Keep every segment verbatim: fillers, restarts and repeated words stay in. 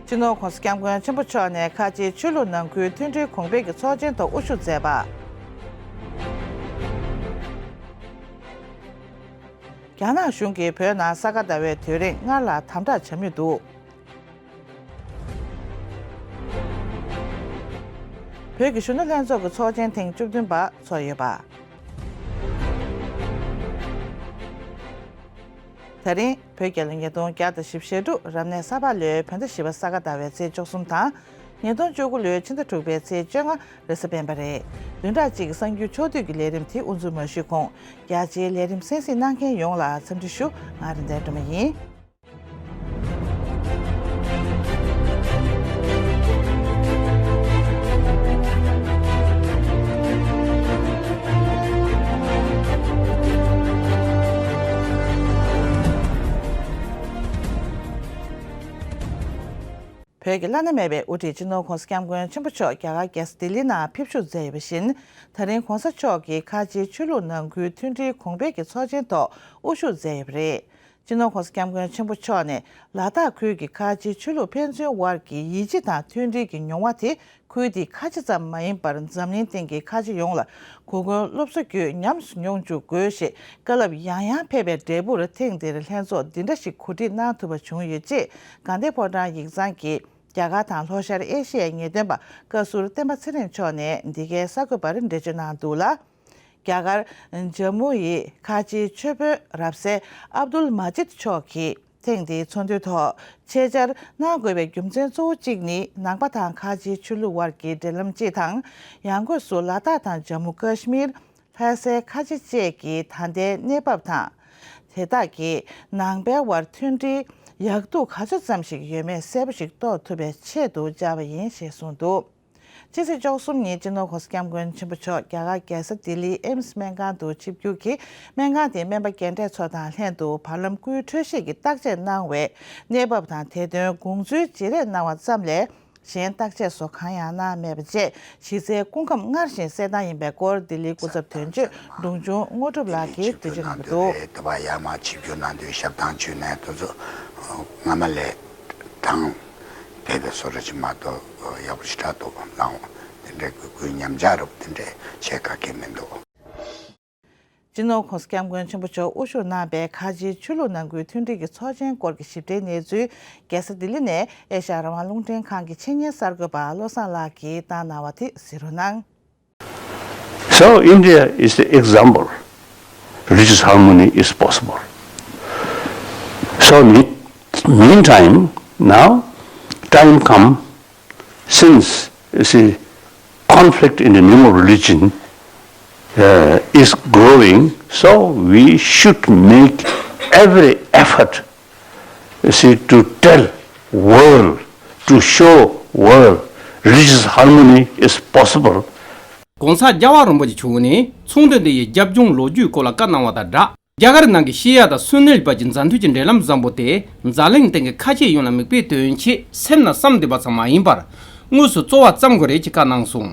སྤྱི་ནོར་༸གོང་ས་༸སྐྱབས་མགོན་ཆེན་པོ་མཆོག་ནས་ཁ་ཆེའི་ཆོས་ལུགས་ནང་ཁུལ་མཐུན་སྒྲིལ་གོང་འཕེལ་གྱི་ཚོགས་ཆེན་ཐོག་དབུ་བཞུགས་མཛད་པ། རྒྱ་ནག་གཞུང་གིས་བོད་ནང་ས་ག་ཟླ་བའི་དུས་རིང་སྔར་ལ་དམ་དྲག་བྱ་མུས་འདུག་བོད་ཀྱི་གཞོན་ནུ་ལྷན་ཚོགས་ཀྱི་ཚོགས་ཆེན་ཐེངས་བཅུ་བདུན་པ་འཚོགས་ཡོད་པ། ད་རིང་བོད་རྒྱལ་ལོ་ཉིས་སྟོང་བརྒྱ་དང་བཞི་བཅུ་ཞེ་དྲུག་རབ་གནས་ས་ཕག་ལོའི་བོད་ཟླ་བཞི་པ་ས་ག་ཟླ་བའི་ཚེས་བཅུ་གསུམ་དང་། ཉིས་སྟོང་བཅུ་དགུ་ལོའི་ཕྱི་ཟླ་དྲུག་པའི་ཚེས་བཅོ་ལྔ་རེས་གཟའ་སྤེན་པ་རེད། བདུན་ཕྲག་གཅིག་གི་གསར་འགྱུར་ཕྱོགས་བསྡུས་ཀྱི་ལས་རིམ་དེ་དབུ་འཛུགས་མ་ཞུས་གོང་། རྒྱ་ཆེའི་ལས་རིམ་གསན་གཟིགས་གནང་མཁན་ཡོངས་ལ་འཚམས་འདྲི་ཞུ། ང་རིན་ལྡན་སྒྲོལ་མ་ཡིན། བོད་ཀྱི་བླ་ན་མེད་པའི་དབུ་ཁྲིད་སྤྱི་ནོར་༸གོང་ས་༸སྐྱབས་མགོན་ཆེན་པོ་མཆོག་རྒྱ་གར་རྒྱལ་ས་ལྡི་ལི་ནང་ཕེབས་བཞུགས་མཛད་ཡོད་པ་བཞིན། ད་རིང་༸གོང་ས་མཆོག་གིས་ཁ་ཆེའི་ཆོས་ལུགས་ནང་ཁུལ་མཐུན་སྒྲིལ་གོང་འཕེལ་གྱི་ཚོགས་ཆེན་ཐོག་དབུ་བཞུགས་མཛད་ཡོད་པ་རེད། སྤྱི་ནོར་༸གོང་ས་༸སྐྱབས་མགོན་ཆེན་པོ་མཆོག་ནས་ལ་དྭགས་ཁུལ་གྱི་ཁ་ཆེའི་ཆོས་ལུགས་ཕན་ཚུན་དབར་གྱི་ཡིད་ཆེས་དང་མཐུན་སྒྲིལ་གྱི་མྱོང་བ་དེ་ཁུལ་འདིའི་ཁ་ཆེ་ཙམ་མ་ཡིན་པར་འཛམ་གླིང་སྟེང་གི་ཁ་ཆེ་ཡོངས་ལ་གོ་སྐོན་སློབ་གསོ་བརྒྱུད་ཉམས་སུ་མྱོང་བཅུག་དགོས་ཞེས་བཀའ་སློབ་ཡང་ཡང་ཕེབས་པའི་འབྲས་བུར་ཐེངས་འདིར་ལྷན་ཚོགས་འདི་འདྲ་ཞིག་གོ་སྒྲིག་གནང་ཐུབ་པ་བྱུང་ཡོད་ཅེས་དགའ་ལྡན་ཕོ་བྲང་ཡིག་ཚང་གི་རྒྱ་གར་དང་ལྷོ་ཤར་ཨེ་ཤི་ཡའི་ངེས་སྟོན་པ་བཀའ་ཟུར་བསྟན་པ་ཚེ་རིང་མཆོག་ནས་འདི་གའི་གསར་འགོད་པར་འགྲེལ་བརྗོད་གནང་འདུག་ལ། རྒྱ་གར་ཇམ་མུ་ཡི་ཁ་ཆེའི་ཆོས་དཔོན་རབ་གསལ་ཨབ་དུལ་མ་ཇིད་མཆོག་གིས་ཐེངས་འདིའི་ཚོགས་འདུའི་ཐོག་ཆེད་བཅར་གནང་དགོས་པའི་རྒྱུ་མཚན་གཙོ་བོ་གཅིག་ནི་ནང་པ་དང་ཁ་ཆེའི་ཆོས་ལུགས་དབར་གྱི་འབྲེལ་ལམ་སྤྱི་དང་། ཡང་སྒོས་སུ་ལ་དྭགས་དང་ཇམ་མུ་ཀ་ཤི་མིར། ལྷ་སའི་ཁ་ཆེ་བཅས་ཀྱི་ད་ལྟའི་གནས་བབ་དང་། དེ་དག་གིས་ནང་པའི་དབར་མཐུན་སྒྲིལ་ཡག་སྡུག་ག་ཚོད་ཙམ་ཞིག་ཡོད་མེད་གསལ་པོ་ཞིག་རྟོགས་ཐུབ་པའི་ཆེད་དུ་བཅར་བ་ཡིན་ཞེས་གསུངས་འདུག་ཕྱི་ཚེས་བཅུ་གསུམ་ཉིན་སྤྱི་ནོར་༸གོང་ས་༸སྐྱབས་མགོན་ཆེན་པོ་མཆོག་རྒྱ་གར་རྒྱལ་ས་ལྡི་ལིའི་ཨེམ་སི་སྨན་ཁང་དུ་ཆིབས་བསྒྱུར་གྱིས་སྨན་ཁང་དེའི་སྨན་པ་རྒན་གྲས་ཚོ་དང་ལྷན་དུ་བར་ལམ་སྐུའི་འཕྲོད་བཞེས་ཀྱི་བརྟག་དཔྱད་གནང་བའི་གནས་བབ་དང་དེ་དོན་དགོངས་ཚུལ་བརྗེ་རེས་གནང་བ་ཙམ་ལས། གཞན་བརྟག་དཔྱད་སོགས་གང་ཡང་གནང་མེད་པ་བཅས་གཞི་རྩའི་སྐུ་ཁམས་སྔར་བཞིན་གསལ་ཐང་ཡིན་པའི་སྐོར་ལྡི་ལིའི་སྐུ་ཚབ་དོན་གཅོད་འབྲོང་ཆུང་དངོས་གྲུབ་ལགས་ཀྱིས་འགྲེལ་བརྗོད་གནང་གི་འདུག་དེ་བ་ཡར་མར་ཆིབས་བསྒྱུར་གནང་དུས་ཞབས་ཐང་མཆོད་གནས་དེ་ཚོ་སྔ་མ་ལས་དང་བས་པའི་བཟོ་འདྲ་ཅིག་མ་གཏོགས་ཡག་པོ་ཞེ་དྲག་འདུག་ལའང་དེ་འདྲའི་དགོས་མཁོའི་ཉམས་ཆག་རབ་དེ་འདྲའི་བྱེད་ག་གེ་མི་འདུག་སྤྱི་ནོར་༸གོང་ས་༸སྐྱབས་མགོན་ཆེན་པོ་མཆོག་དབུ་བཞུགས་གནང་བའི་ཁ་ཆེའི་ཆོས་ལུགས་ནང་ཁུལ་མཐུན་སྒྲིལ་གྱི་ཚོགས་ཆེན་སྐོར་གྱི་ཞིབ་ཕྲའི་གནས་ཚུལ་རྒྱལ་ས་ལྡི་ལི་ནས་ཨེ་ཤ་ཡ་རང་དབང་རླུང་འཕྲིན་ཁང་གི་ཆེད་གཉེར་གསར་འགོད་པ་བློ་བཟང་ལགས་ཀྱིས་བཏང་གནང་བ་དེ་གཟིགས་རོགས་གནང་། So India is the example. Religious harmony is possible. So me- meantime, now time come, since, you see, conflict in the name of religion uh, is growing, so we should make every effort, you see, to tell world, to show world religious harmony is possible. ༸གོང་ས་༸རྒྱལ་བ་རིན་པོ་ཆེ་མཆོག་ནས་ཚོགས་འདུ་འདི་ཡི་རྒྱབ་ལྗོངས་ལོ་རྒྱུས་སྐོར་ལ་བཀའ་གནང་བ་དང་སྦྲགས། རྒྱ་གར་ནང་གི་ཤེས་ཡ་དང་སོན་རྣོན་བར་གྱི་མཛའ་མཐུན་གྱི་འབྲེལ་ལམ་བཟང་པོ་དེ་འཛམ་གླིང་སྟེང་གི་ཁ་ཆེ་ཡོངས་ལ་མིག་དཔེ་སྟོན་ཆེད་སེམས་ནང་བསམ་བསྡད་པ་ཙམ་མ་ཡིན་པར་དངོས་སུ་རྩོལ་བ་བརྩམ་དགོས་རེད་ཅེས་བཀའ་གནང་སོང་།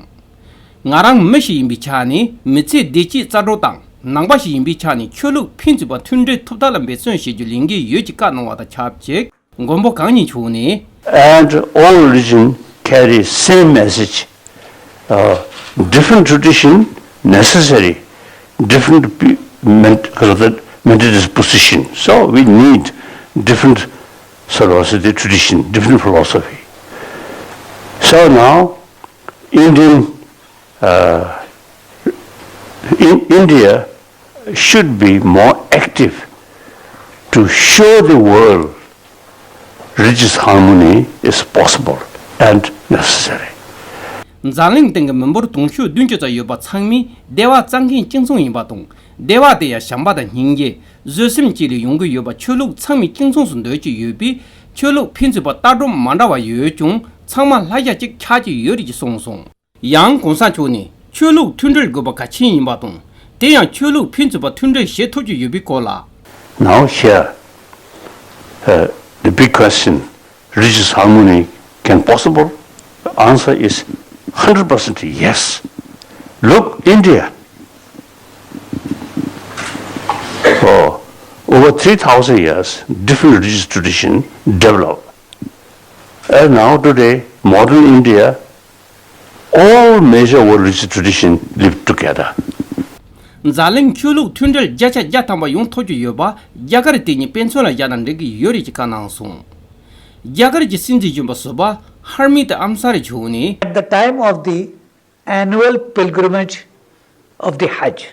ང་རང་མི་ཞིག་ཡིན་པའི་ཆ་ནས་མི་ཚེ་བདེ་སྐྱིད་རྩ་འགྲོ་དང་ནང་པ་ཞིག་ཡིན་པའི་ཆ་ནས་ཆོས་ལུགས་ཕན་ཚུན་བར་མཐུན་སྒྲིལ་ཐུབ་ཐབས་ལ་འབད་བརྩོན་བྱེད་རྒྱུ་ལས་འགན་ཡོད་ཅེས་བཀའ་གནང་བ་དང་ཆབས་ཅིག་མགོན་པོ་གང་ཉིད་མཆོག་ནས། And all religion carry same message. Uh, different tradition necessary, different pe- ment- uh, the mental disposition. So we need different philosophy, tradition, different philosophy. So now, Indian, uh, in India should be more active to show the world religious harmony is possible and necessary. འཛམ་གླིང་སྟེང་གི་མི་འབོར་དུང་ཕྱུར་བདུན་ཅུ་ཙམ་ཡོད་པ་ཚང་མས་བདེ་བ་བཙལ་མཁན་གཅིག་མཚུངས་ཡིན་པ་དང་། བདེ་བ་དེ་ཡང་བྱམས་པ་དང་སྙིང་རྗེ། བཟོད་སེམས་བཅས་ལས་ཡོང་གི་ཡོད་པ། ཆོས་ལུགས་ཚང་མས་གཅིག་མཚུངས་སུ་འདོད་ཀྱི་ཡོད་པས། ཆོས་ལུགས་ཕན་ཚུན་བར་ལྟ་གྲུབ་མ་འདྲ་བ་ཡོད་ཀྱང་ཚང་མ་ལྷ་ཞག་གཅིག་ཆགས་ཀྱི་ཡོད་རེད་ཅེས་གསུངས་སོང་། ཡང་གོང་ས་མཆོག་ནས་ཆོས་ལུགས་མཐུན་སྒྲིལ་དགོས་པ་གལ་ཆེན་ཡིན་པ་དང་། དེ་ཡང་ཆོས་ལུགས་ཕན་ཚུན་བར་མཐུན་སྒྲིལ་བྱེད་ཐུབ་ཀྱི་ཡོད་པའི་སྐོར་ལ། Now here, uh, the big question, religious harmony can possible? The answer is hundred percent yes. Look, India. For over three thousand years, different religious tradition develop. As now today, modern India, all major world religious tradition live together. འཛམ་གླིང་ཆོས་ལུགས་མཐུན་སྒྲིལ་བརྒྱ་ཆ་བརྒྱ་ཐམ་པ་ཡོང་ཐུབ་ཀྱི་ཡོད་པ་རྒྱ་གར་དེ་ཉིད་དཔེ་མཚོན་ལ་བཞག་ན་འགྲིག་གི་ཡོད་རེད་ཅེས་བཀའ་གནང་སོང་། རྒྱ་གར་གྱི་སྲིད་འཛིན་གཞོན་པ་ཟུར་པ་ཧར་མིད་ཨམ་སར་མཆོག་ནས། At the time of the annual pilgrimage of the Hajj,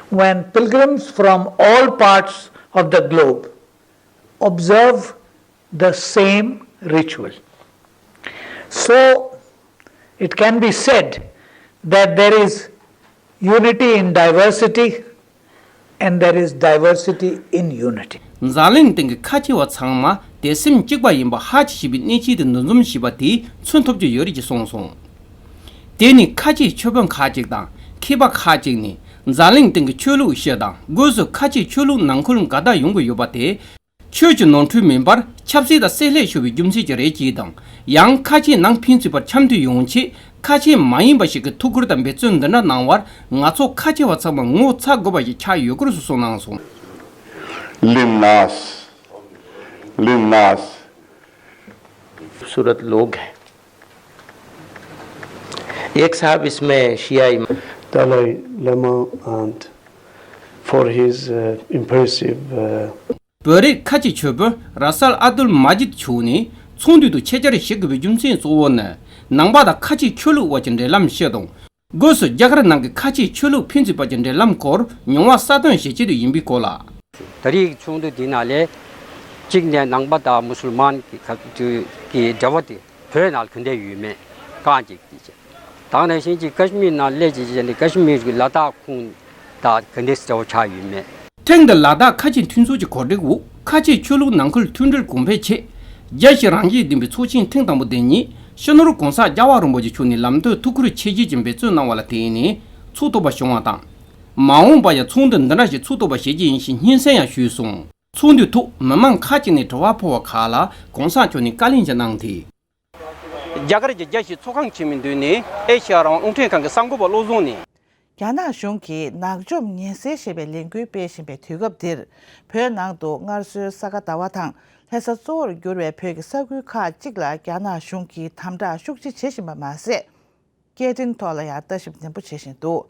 when pilgrims from all parts of the globe observe the same ritual. So, it can be said that there is unity in diversity and there is diversity in unity. འཛམ་གླིང་སྟེང་གི་ཁ་ཆེ་བ་ཚང་མ་དད་སེམས་གཅིག་པ་ཡིན་པ་ཧ་ཅི་ཞེས་པའི་གནས་ཚུལ་དེ་འདུ་འཛོམས་ཞེས་པ་དེས་མཚོན་ཐུབ་ཀྱི་ཡོད་རེད་ཅེས་གསུངས་སོང་། དེ་ནི་ཁ་ཆེའི་ཆོས་དཔོན་ཁག་ཅིག་དང་མཁས་པ་ཁག་ཅིག་ནས་འཛམ་གླིང་སྟེང་གི་ཆོས་ལུགས་སྤྱི་དང་སྒོས་སུ་ཁ་ཆེའི་ཆོས་ལུགས་ནང་ཁུལ་འགལ་ཟླ་ཡོང་གི་ཡོད་པ་དེ། ཆོས་ཀྱི་ནོར་འཁྲུལ་མིན་པར་ཆབ་སྲིད་དང་བསྲེས་ལྷད་ཤོར་བའི་རྒྱུ་མཚན་ཅིག་རེད་ཅེས་དང་། ཡང་ཁ་ཆེའི་ནང་ཕན་ཚུན་བར་འཆམ་མཐུན་ཡོང་ཆེད་ཁ་ཆེ་མ་ཡིན་པ་ཞིག་གིས་ཐུགས་ཁུར་དང་འབད་བརྩོན་འདི་འདྲ་གནང་བར་ང་ཚོ་ཁ་ཆེ་བ་ཚང་མ་ངོ་ཚ་དགོས་པ་ཞིག་ཆགས་ཡོད་སྐོར་སོགས་གསུངས་གནང་སོང་། ལིམ་ནཱས། ལིམ་ནཱས། खूबसूरत लोग हैं। एक साहब इसमें शिया इमाम। Dalai Lama and for his, uh, impressive, uh, བོད་རིགས་ཁ་ཆེ་ཆོས་དཔོན་ར་སལ་ཨབ་དུལ་མ་ཇིད་མཆོག་ནས་ཚོགས་འདུའི་ཐོག་ཆེད་བཅར་ཞུ་དགོས་པའི་རྒྱུ་མཚན་གཙོ་བོ་ནི་ནང་པ་དང་ཁ་ཆེ་ཆོས་ལུགས་དབར་གྱི་འབྲེལ་ལམ་སྤྱི་དང་། སྒོས་སུ་རྒྱ་གར་ནང་གི་ཁ་ཆེ་ཆོས་ལུགས་ཕན་ཚུན་བར་གྱི་འབྲེལ་ལམ་སྐོར་མྱོང་བ་གསལ་སྟོན་བྱེད་ཆེད་དུ་ཡིན་པའི་སྐོར་ལ། ད་རེས་ཀྱི་ཚོགས་འདུ་འདི་ནང་ལས་གཅིག་ནས་ནང་པ་དང་མུ་སུལ་མཱན་གྱི་ཁ་ཐུག་གི་འབྲེལ་བ་དེ་བོད་ནང་ལ་ག་འདྲ་ཡོད་མེད་རྐང་གཅིག་དེ་བྱས། དེ་ནང་བཞིན་གྱི་ཀ་ཤི་མིར་ནང་སླེབས་བྱས་བྱས་ནས་ཀ་ཤི་མིར་གྱི་ལ་དྭགས་ཁོངས་དང་ག་འདྲ་འབྲེལ་བ་ཆགས་ཡོད་མེད། ཐེངས་འདིར་ལ་དྭགས་ཁ་ཆེ་མཐུན་ཚོགས་ཀྱི་གོ་སྒྲིག་འོག་ཁ་ཆེ་ཆོས་ལུགས་ནང་ཁུལ་མཐུན་སྒྲིལ་གོང་འཕེལ་ཆེད། རྒྱལ་སྤྱིའི་རང་བཞིན་ལྡན་པའི་ཚོགས་ཆེན་ཐེངས་དང་པོ་དེ་ཉིད་སྤྱི་ནོར་༧གོང་ས་༧རྒྱལ་བ་རིན་པོ་ཆེ་མཆོག་ནས་ལམ་སྟོན་ཐུགས་ཁུར་ཆེ་བཞེས་ཀྱིས་འབད་བརྩོན་གནང་བ་ལ་བརྟེན་ནས་ཚོགས་ཐུབ་པ་བྱུང་བ་དང་། མ་འོངས་པར་ཡང་ཚོགས་འདུ་འདི་འདྲ་ཞིག་ཚོགས་ཐུབ་པ་བྱེད་རྒྱུ་ཡིན་ཞེས་སྙན་སེང་ཡང་ཞུས་སོང་། ཚོགས་འདུའི་ཐོག་མི་མང་ཁག་ཅིག་ནས་དྲི་བ་ཕོག་པ་ཁག་ལ་༧གོང་ས་མཆོག་ནས་བཀའ་ལན་ཞིག་གནང་སྟེ། རྒྱ་གར་གྱི་རྒྱལ་སྤྱིའི་ཚོགས་ཁང་ཆེན་མོའི་མདུན་ནས་ཨེ་ཤེ་ཡ་རང་དབང་རླུང་འཕྲིན་ཁང་གི་གསར་འགོད་པ་བློ་བཟང་ནས། རྒྱ་ནག་གཞུང་གིས་ནག་འཇོམས་ངན་སེལ་ཞེས་པའི་ལས་འགུལ་སྤེལ་བཞིན་པའི་དུས་སྐབས་འདིར། བོད་ནང་དུ་སྔར་སྲོལ་ས་ག་ཟླ་བ་དང་ལྷ་ས་གཙོ་བོར་གྱུར་བའི་བོད་ཀྱི་ས་ཁུལ་ཁག་ཅིག་ལ་རྒྱ་ནག་གཞུང་གིས་དམ་དྲག་ཤུགས་ཆེ་བྱེད་བཞིན་པ་མ་ཟད། སྐད་འཕྲིན་ཐོག་ལ་ཡང་ལྟ་ཞིབ་ནན་པོ་བྱེད་བཞིན་འདུག་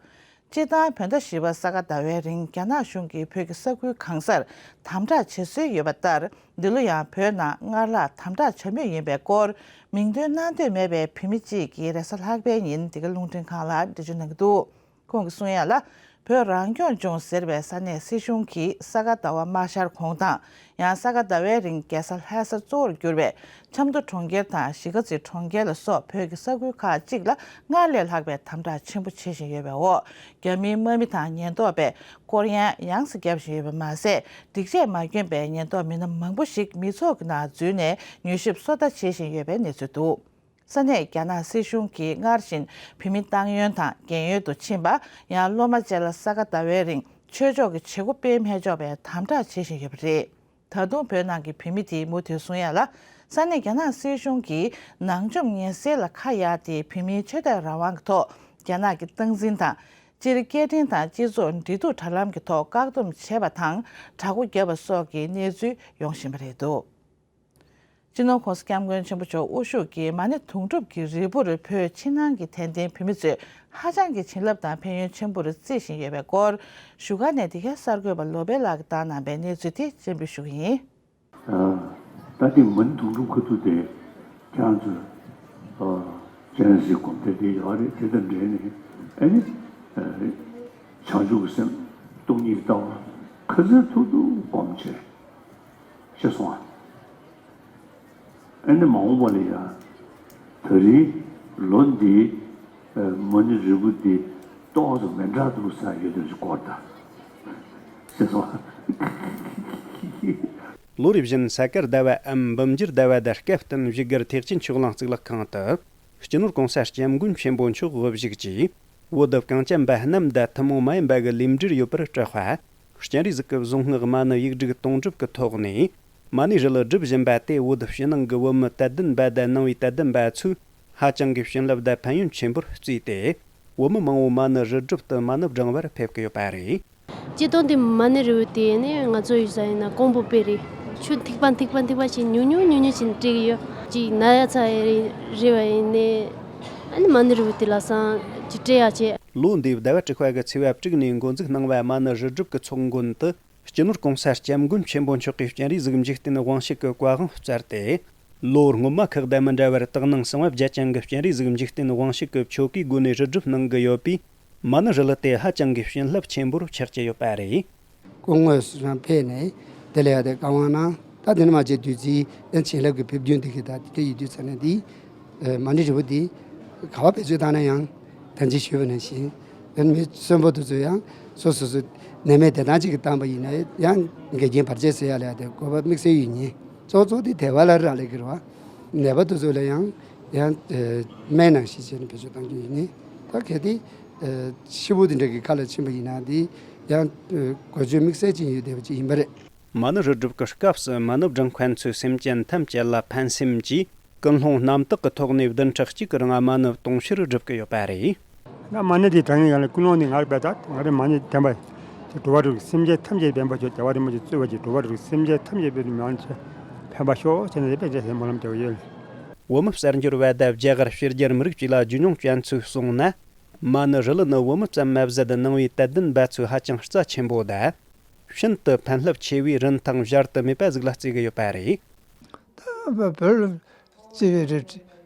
སྤྱིར་བཏང་བོད་ཟླ་བཞི་པ་ས་ག་ཟླ་བའི་རིང་རྒྱ་ནག་གཞུང་གིས་བོད་ཀྱི་ས་ཁུལ་གང་སར་དམ་དྲག་བྱེད་སྲོལ་ཡོད་པ་ལྟར། འདི་ལོ་ཡང་བོད་ནང་སྔར་ལྷག་དམ་དྲག་བྱ་མུས་ཡིན་པའི་སྐོར། མིང་འདོན་གནང་འདོད་མེད་པའི་བོད་མི་གཅིག་གིས་རེས་གཟའ་ལྷག་པའི་ཉིན་འདི་ག་རླུང་འཕྲིན་ཁང་ལ་འགྲེལ་བརྗོད་གནང་གི་འདུག་ཁོང་གིས་གསུང་ཡ་ལ། བོད་རང་སྐྱོང་ལྗོངས་ཟེར་བའི་ས་གནས་སྲིད་གཞུང་གིས་ས་ག་ཟླ་བ་མ་ཤར་གོང་དང་། ཡང་ས་ག་ཟླ་བའི་རིང་རྒྱལ་ས་ལྷ་ས་གཙོ་བོར་གྱུར་བའི་ཆབ་མདོ་གྲོང་ཁྱེར་དང་གཞིས་ཀ་རྩེ་གྲོང་ཁྱེར་ལ་སོགས་བོད་ཀྱི་ས་ཁུལ་ཁག་ཅིག་ལ་སྔར་ལས་ལྷག་པའི་དམ་དྲག་ཆེན་པོ་བྱེད་བཞིན་ཡོད་པའི་འོག་རྒྱ་མིའི་དམག་མི་དང་ཉེན་རྟོག་པས་སྐོར་གཡེང་ཡང་སེ་བརྒྱབ་བཞིན་ཡོད་པ་མ་ཟད། སྒྲིག་ཆས་མ་གྱོན་པའི་ཉེན་རྟོག་མི་སྣ་མང་པོ་ཞིག་མི་ཚོགས་ཀྱི་ནང་འཛུལ་ནས་མྱུལ་ཞིབ་སོ་ལྟ་བྱེད་བཞིན་ཡོད་པའི་གནས་ཚུལ་འདུག་ས་གནས་རྒྱ་ནག་སྲིད་གཞུང་གིས་སྔར་བཞིན་བོད་མི་ཏང་ཡོན་དང་རྒན་ཡོལ་དུ་ཕྱིན་པ། ཡང་སློབ་མ་བཅས་ལ་ས་ག་ཟླ་བའི་རིང་ཆོས་ཕྱོགས་ཀྱི་བྱེད་སྒོ་སྤེལ་མི་ཆོག་པའི་དམ་དྲག་བྱེད་བཞིན་ཡོད་པ་རེད། ད་དུང་བོད་ནང་གི་བོད་མི་དེས་མུ་མཐུད་གསུང་ཡ་ལ། ས་གནས་རྒྱ་ནག་སྲིད་གཞུང་གིས་ནག་འཇོམས་ངན་སེལ་ལ་ཁ་གཡར་ཏེ་བོད་མིའི་ཆོས་དད་རང་དབང་གི་ཐོག་རྒྱ་ནག་གི་སྟངས་འཛིན་དང་། སྤྱིར་སྐད་འཕྲིན་དང་སྤྱི་ཚོགས་འབྲེལ་གཏུག་དྲ་ལམ་གྱི་ཐོག་བཀག་སྡོམ་བྱས་པ་དང་དྲག་པོ་བརྒྱབ་པ་སོགས་ཀྱི་གནས་ཚུལ་ཡོང་བཞིན་པ་རེད་འདུག་སྤྱི་ནོར་༧གོང་ས་༧སྐྱབས་མགོན་ཆེན་པོ་མཆོག་དབུ་བཞུགས་ཀྱིས་མ་ཎི་དུང་སྒྲུབ་ཀྱི་རིལ་བུར་བོད་ཕྱི་ནང་གི་དད་ལྡན་བོད་མི་ཚོས་ཧ་ཅང་གི་བྱིན་རླབས་དང་ཕན་ཡོན་ཆེན་པོར་བརྩི་བཞིན་ཡོད་པའི་སྐོར། བཞུགས་སྒར་ནས་འདི་གའི་གསར་འགོད་པ་ལོ་པཎ་ལགས་ཀྱིས་བཏང་གནང་པའི་གནས་ཚུལ་དེ་སྤྱན་འབུལ་ཞུ་གི་ཡིན། ད་ཐེངས་མ་ཎི་དུང་སྒྲུབ་ཁ་ཐུག་དེ་ཁྱེད་རང་ཚོས་སྤྱན་རས་གཟིགས་སྒོམ་བཟླས་དེ་ཡོད་རེད། དེ་དང་འབྲེལ་ནས་ཨ་ནི་བྱང་ཆུབ་ཀྱི་སེམས་སྟོང་ཉིད་ལྟ་བ་ག་ཚོད་ཐུབ་ཐུབ་སྒོམ་བྱས། ཤེས་སོང་ཨ། ཨ་ནི་མ་འོངས་པ་ལ་ཡང་ད་རིང་ལོ་འདིའི་མ་ཎི་རིལ་བུ་འདི་ཏོག་ཙམ་མི་འདྲ་འདུག་ས་ཡོད་དུས་སྐོར་དང་། ཤེས་སོང་ཨ། ལོ་རེ་བཞིན་ས་དཀར་ཟླ་བའམ་འབུམ་འགྱུར་ཟླ་བ་དང་སྐབས་བསྟུན་བཞུགས་སྒར་ཐེག་ཆེན་ཆོས་གླིང་གཙུག་ལག་ཁང་དུ། སྤྱི་ནོར་༧གོང་ས་༧སྐྱབས་མགོན་ཆེན་པོ་མཆོག་དབུ་བཞུགས་ཀྱིས། བོད་དུ་གངས་ཅན་པ་རྣམས་དང་ཐུན་མོང་མ་ཡིན་པ་གི་ལུས་འབྲེལ་ཡོད་པར་སྐྲག་པ། སྤྱན་རས་གཟིགས་ཀྱི་གཟུངས་སྔགས་མ་ཎི་ཡིག་དྲུག་དུང་སྒྲུབ་ཀྱི་ཐོག་ནས། མ་ཎི་རིལ་སྒྲུབ་བཞིན་པ་དེ་བོད་ཕྱི་ནང་གི་བོད་མི་དད་ལྡན་པ་དང་ནང་པའི་དད་ལྡན་པ་ཚོས་ཧ་ཅང་གི་བྱིན་རླབས་དང་ཕན་ཡོན་ཆེན་པོར་བརྩིས་ཏེ། བོད་མི་མང་བོ་མ་ཎི་རིལ་སྒྲུབ་ཏུ་མ་ཎི་བགྲང་བར་ཕེབས་ཀྱི་ཡོད་པ་རེད། སྤྱིར་བཏང་དེ་མ་ཎི་རིལ་བུ་དེ་ནི་ང་ཚོ་ཡོད་ས་ཡིན་ན་ཀོང་པོ་དཔེ་རེད། ཆུ་ཐིགས་པ་ཐིགས་པ་ཐིགས་པ་ཞིག་ཉུང་ཉུང་ཉུང་ཉུང་ཞིག་སྤྲད་ཀྱི་ཡོད། གཅིག་ན་ཡ་ཚ་ཡི་རེ་བ་ཡིན་ནས། ཨ་ནི་མ་ཎི་རུ་དེ་ལ་སང་ཅི་སྤྲད་ཡ་བྱས། ལོ་འདིའི་ཟླ་བ་དྲུག་པ་གི་ཚེས་པ་དྲུག་ནས་འགོ་འཛུགས་གནང་བའི་མ་ཎི་རི་སྒྲུབ་ཀྱི་ཚོགས་མགོན་དུ། སྤྱི་ནོར་གོང་ས་སྐྱབས་མགོན་ཆེན་པོ་མཆོག་གིས་སྤྱན་རས་གཟིགས་འཇིག་རྟེན་དབང་ཕྱུག་གི་བཀའ་དབང་སྩལ་ཏེ། ལོ་སྔོན་མ་ཁག་དང་མི་འདྲ་བར་དག་སྣང་གསང་བ་བརྒྱད་ཅན་གྱི་སྤྱན་རས་གཟིགས་འཇིག་རྟེན་དབང་ཕྱུག་གི་ཆོ་གའི་སྒོ་ནས་རི་སྒྲུབ་གནང་གི་ཡོད་པས། མ་ཎི་རི་ལི་དེ་ཧ་ཅང་གི་བྱིན་རླབས་ཆེན་པོར་ཆགས་ཀྱི་ཡོད་པ་རེད། སྐུ་དངོས་སུ་རང་ཕེབས་ནས་དེ་ལ་ཡ་དེ་བཀའ་དབང་གནང་། ད་དེ་ནས་མ་བྱས་དུས་ཚིགས་དེ་བྱིན་རླབས་ཀྱི་ཕེབས་རྒྱུན་དེ་གི་ད་དེ་ཡིན་དུས་ཚོད་ནས་འདི་མ་ཎི་རི་བོ་འདི་ག་བ་བེད་སྤྱོད་བཏང་ན་ཡང་། ད་ཅི་ཞུས་པ་ནང་བཞིན། དེ་ནས་མི་གསོན་པོ་དེ་ཚོ་ཡང་སོ་སོ་སོ་ནད་མེད་བདེ་ཐང་ཅིག་གི་བཏང་པ་ཡིན་ན་ཡང་འགལ་རྐྱེན་བར་ཆད་སེལ་ཡ་ལ་ཡ་དེ་དགོས་པ་དམིགས་བསལ་ཡོད་ཉེ། གཙོ་གཙོ་དེ་དལ་བ་ལ་རག་ལས་ཀྱི་རེད་བ། ནད་པ་དེ་ཚོ་ལ་ཡང་ཡང་སྨན་ནང་བཞིན་བྱས་ནས་བེད་སྤྱོད་གཏང་རྒྱུ་ཡིན་ཉེ། ད་གལ་ཏེ་ཤི་བོ་དེ་འདྲ་གི་ཁ་ལ་ཕྱིན་པ་ཡིན་ན་དེ་ཡང་དགོས་ཆོད་དམིགས་བསལ་ཅན་ཡོད་བསྡད་པ་ཅིག་ཡིན་པ་རེད། མ་ཎི་རི་སྒྲུབ་ཀྱི་སྐབས་སུ་མ་ཎི་བགྲང་མཁན་ཚོས་སེམས་ཅན་ཐམས་ཅད་ལ་ཕན་སེམས་ཀྱིས་ཀུན་སློང་རྣམ་དག་གི་ཐོག་ནས་བདུན་ཕྲག་གཅིག་གི་རིང་མ་ཎི་དུང་ཕྱུར་སྒྲུབ་ཀྱི་ཡོད་པ་རེད། ང་མ་ཎི་དེ་བགྲང་ཡིན་ཡང་ལ་ཀུན་སློང་ནི་ང་རེ་བས་ད་ང་རེ་མ་ཎི་བདེན་པ་དེ་འགྲོ་བ་རིགས་སེམས་ཅན་ཐམས་ཅད་ཕན་པ་ཤོག་རྒྱལ་བ་རིན་པོ་ཆེ་གཙོས་པ་ཅིག་འགྲོ་བ་རིགས་སེམས་ཅན་ཐམས་ཅད་ཕན་པ་ཕན་པ་ཤོག་ཅེས་ནས་དཔེ་ཆ་ཟེར་སྨོན་ལམ་བརྒྱབ་ཡོད། བོད་མི་གསར་འབྱོར་བ་དང་རྒྱ་གར་ཕྱི་རྒྱལ་མི་རིགས་བཅས་ལ་རྒྱུས་མྱོང་ཅན་ཚོས་གསུངས་ན། མ་ཎི་རི་ལི་ནི་བོད་མི་ཙམ་མ་ཟད་ནང་པའི་དད་ལྡན་པ་ཚོས་ཧ་ཅང་རྩ་ཆེན་པོ་དང་། ཤིན་ཏུ་ཕན་རླབས་ཆེ་བའི་རིན་ཐང་གཞལ་དུ་མེད་པ་ཟིག་ལ་བརྩི་གི་ཡོད་པ་རེད། ད་བོད་ལ་བརྩི་བའི་རེད།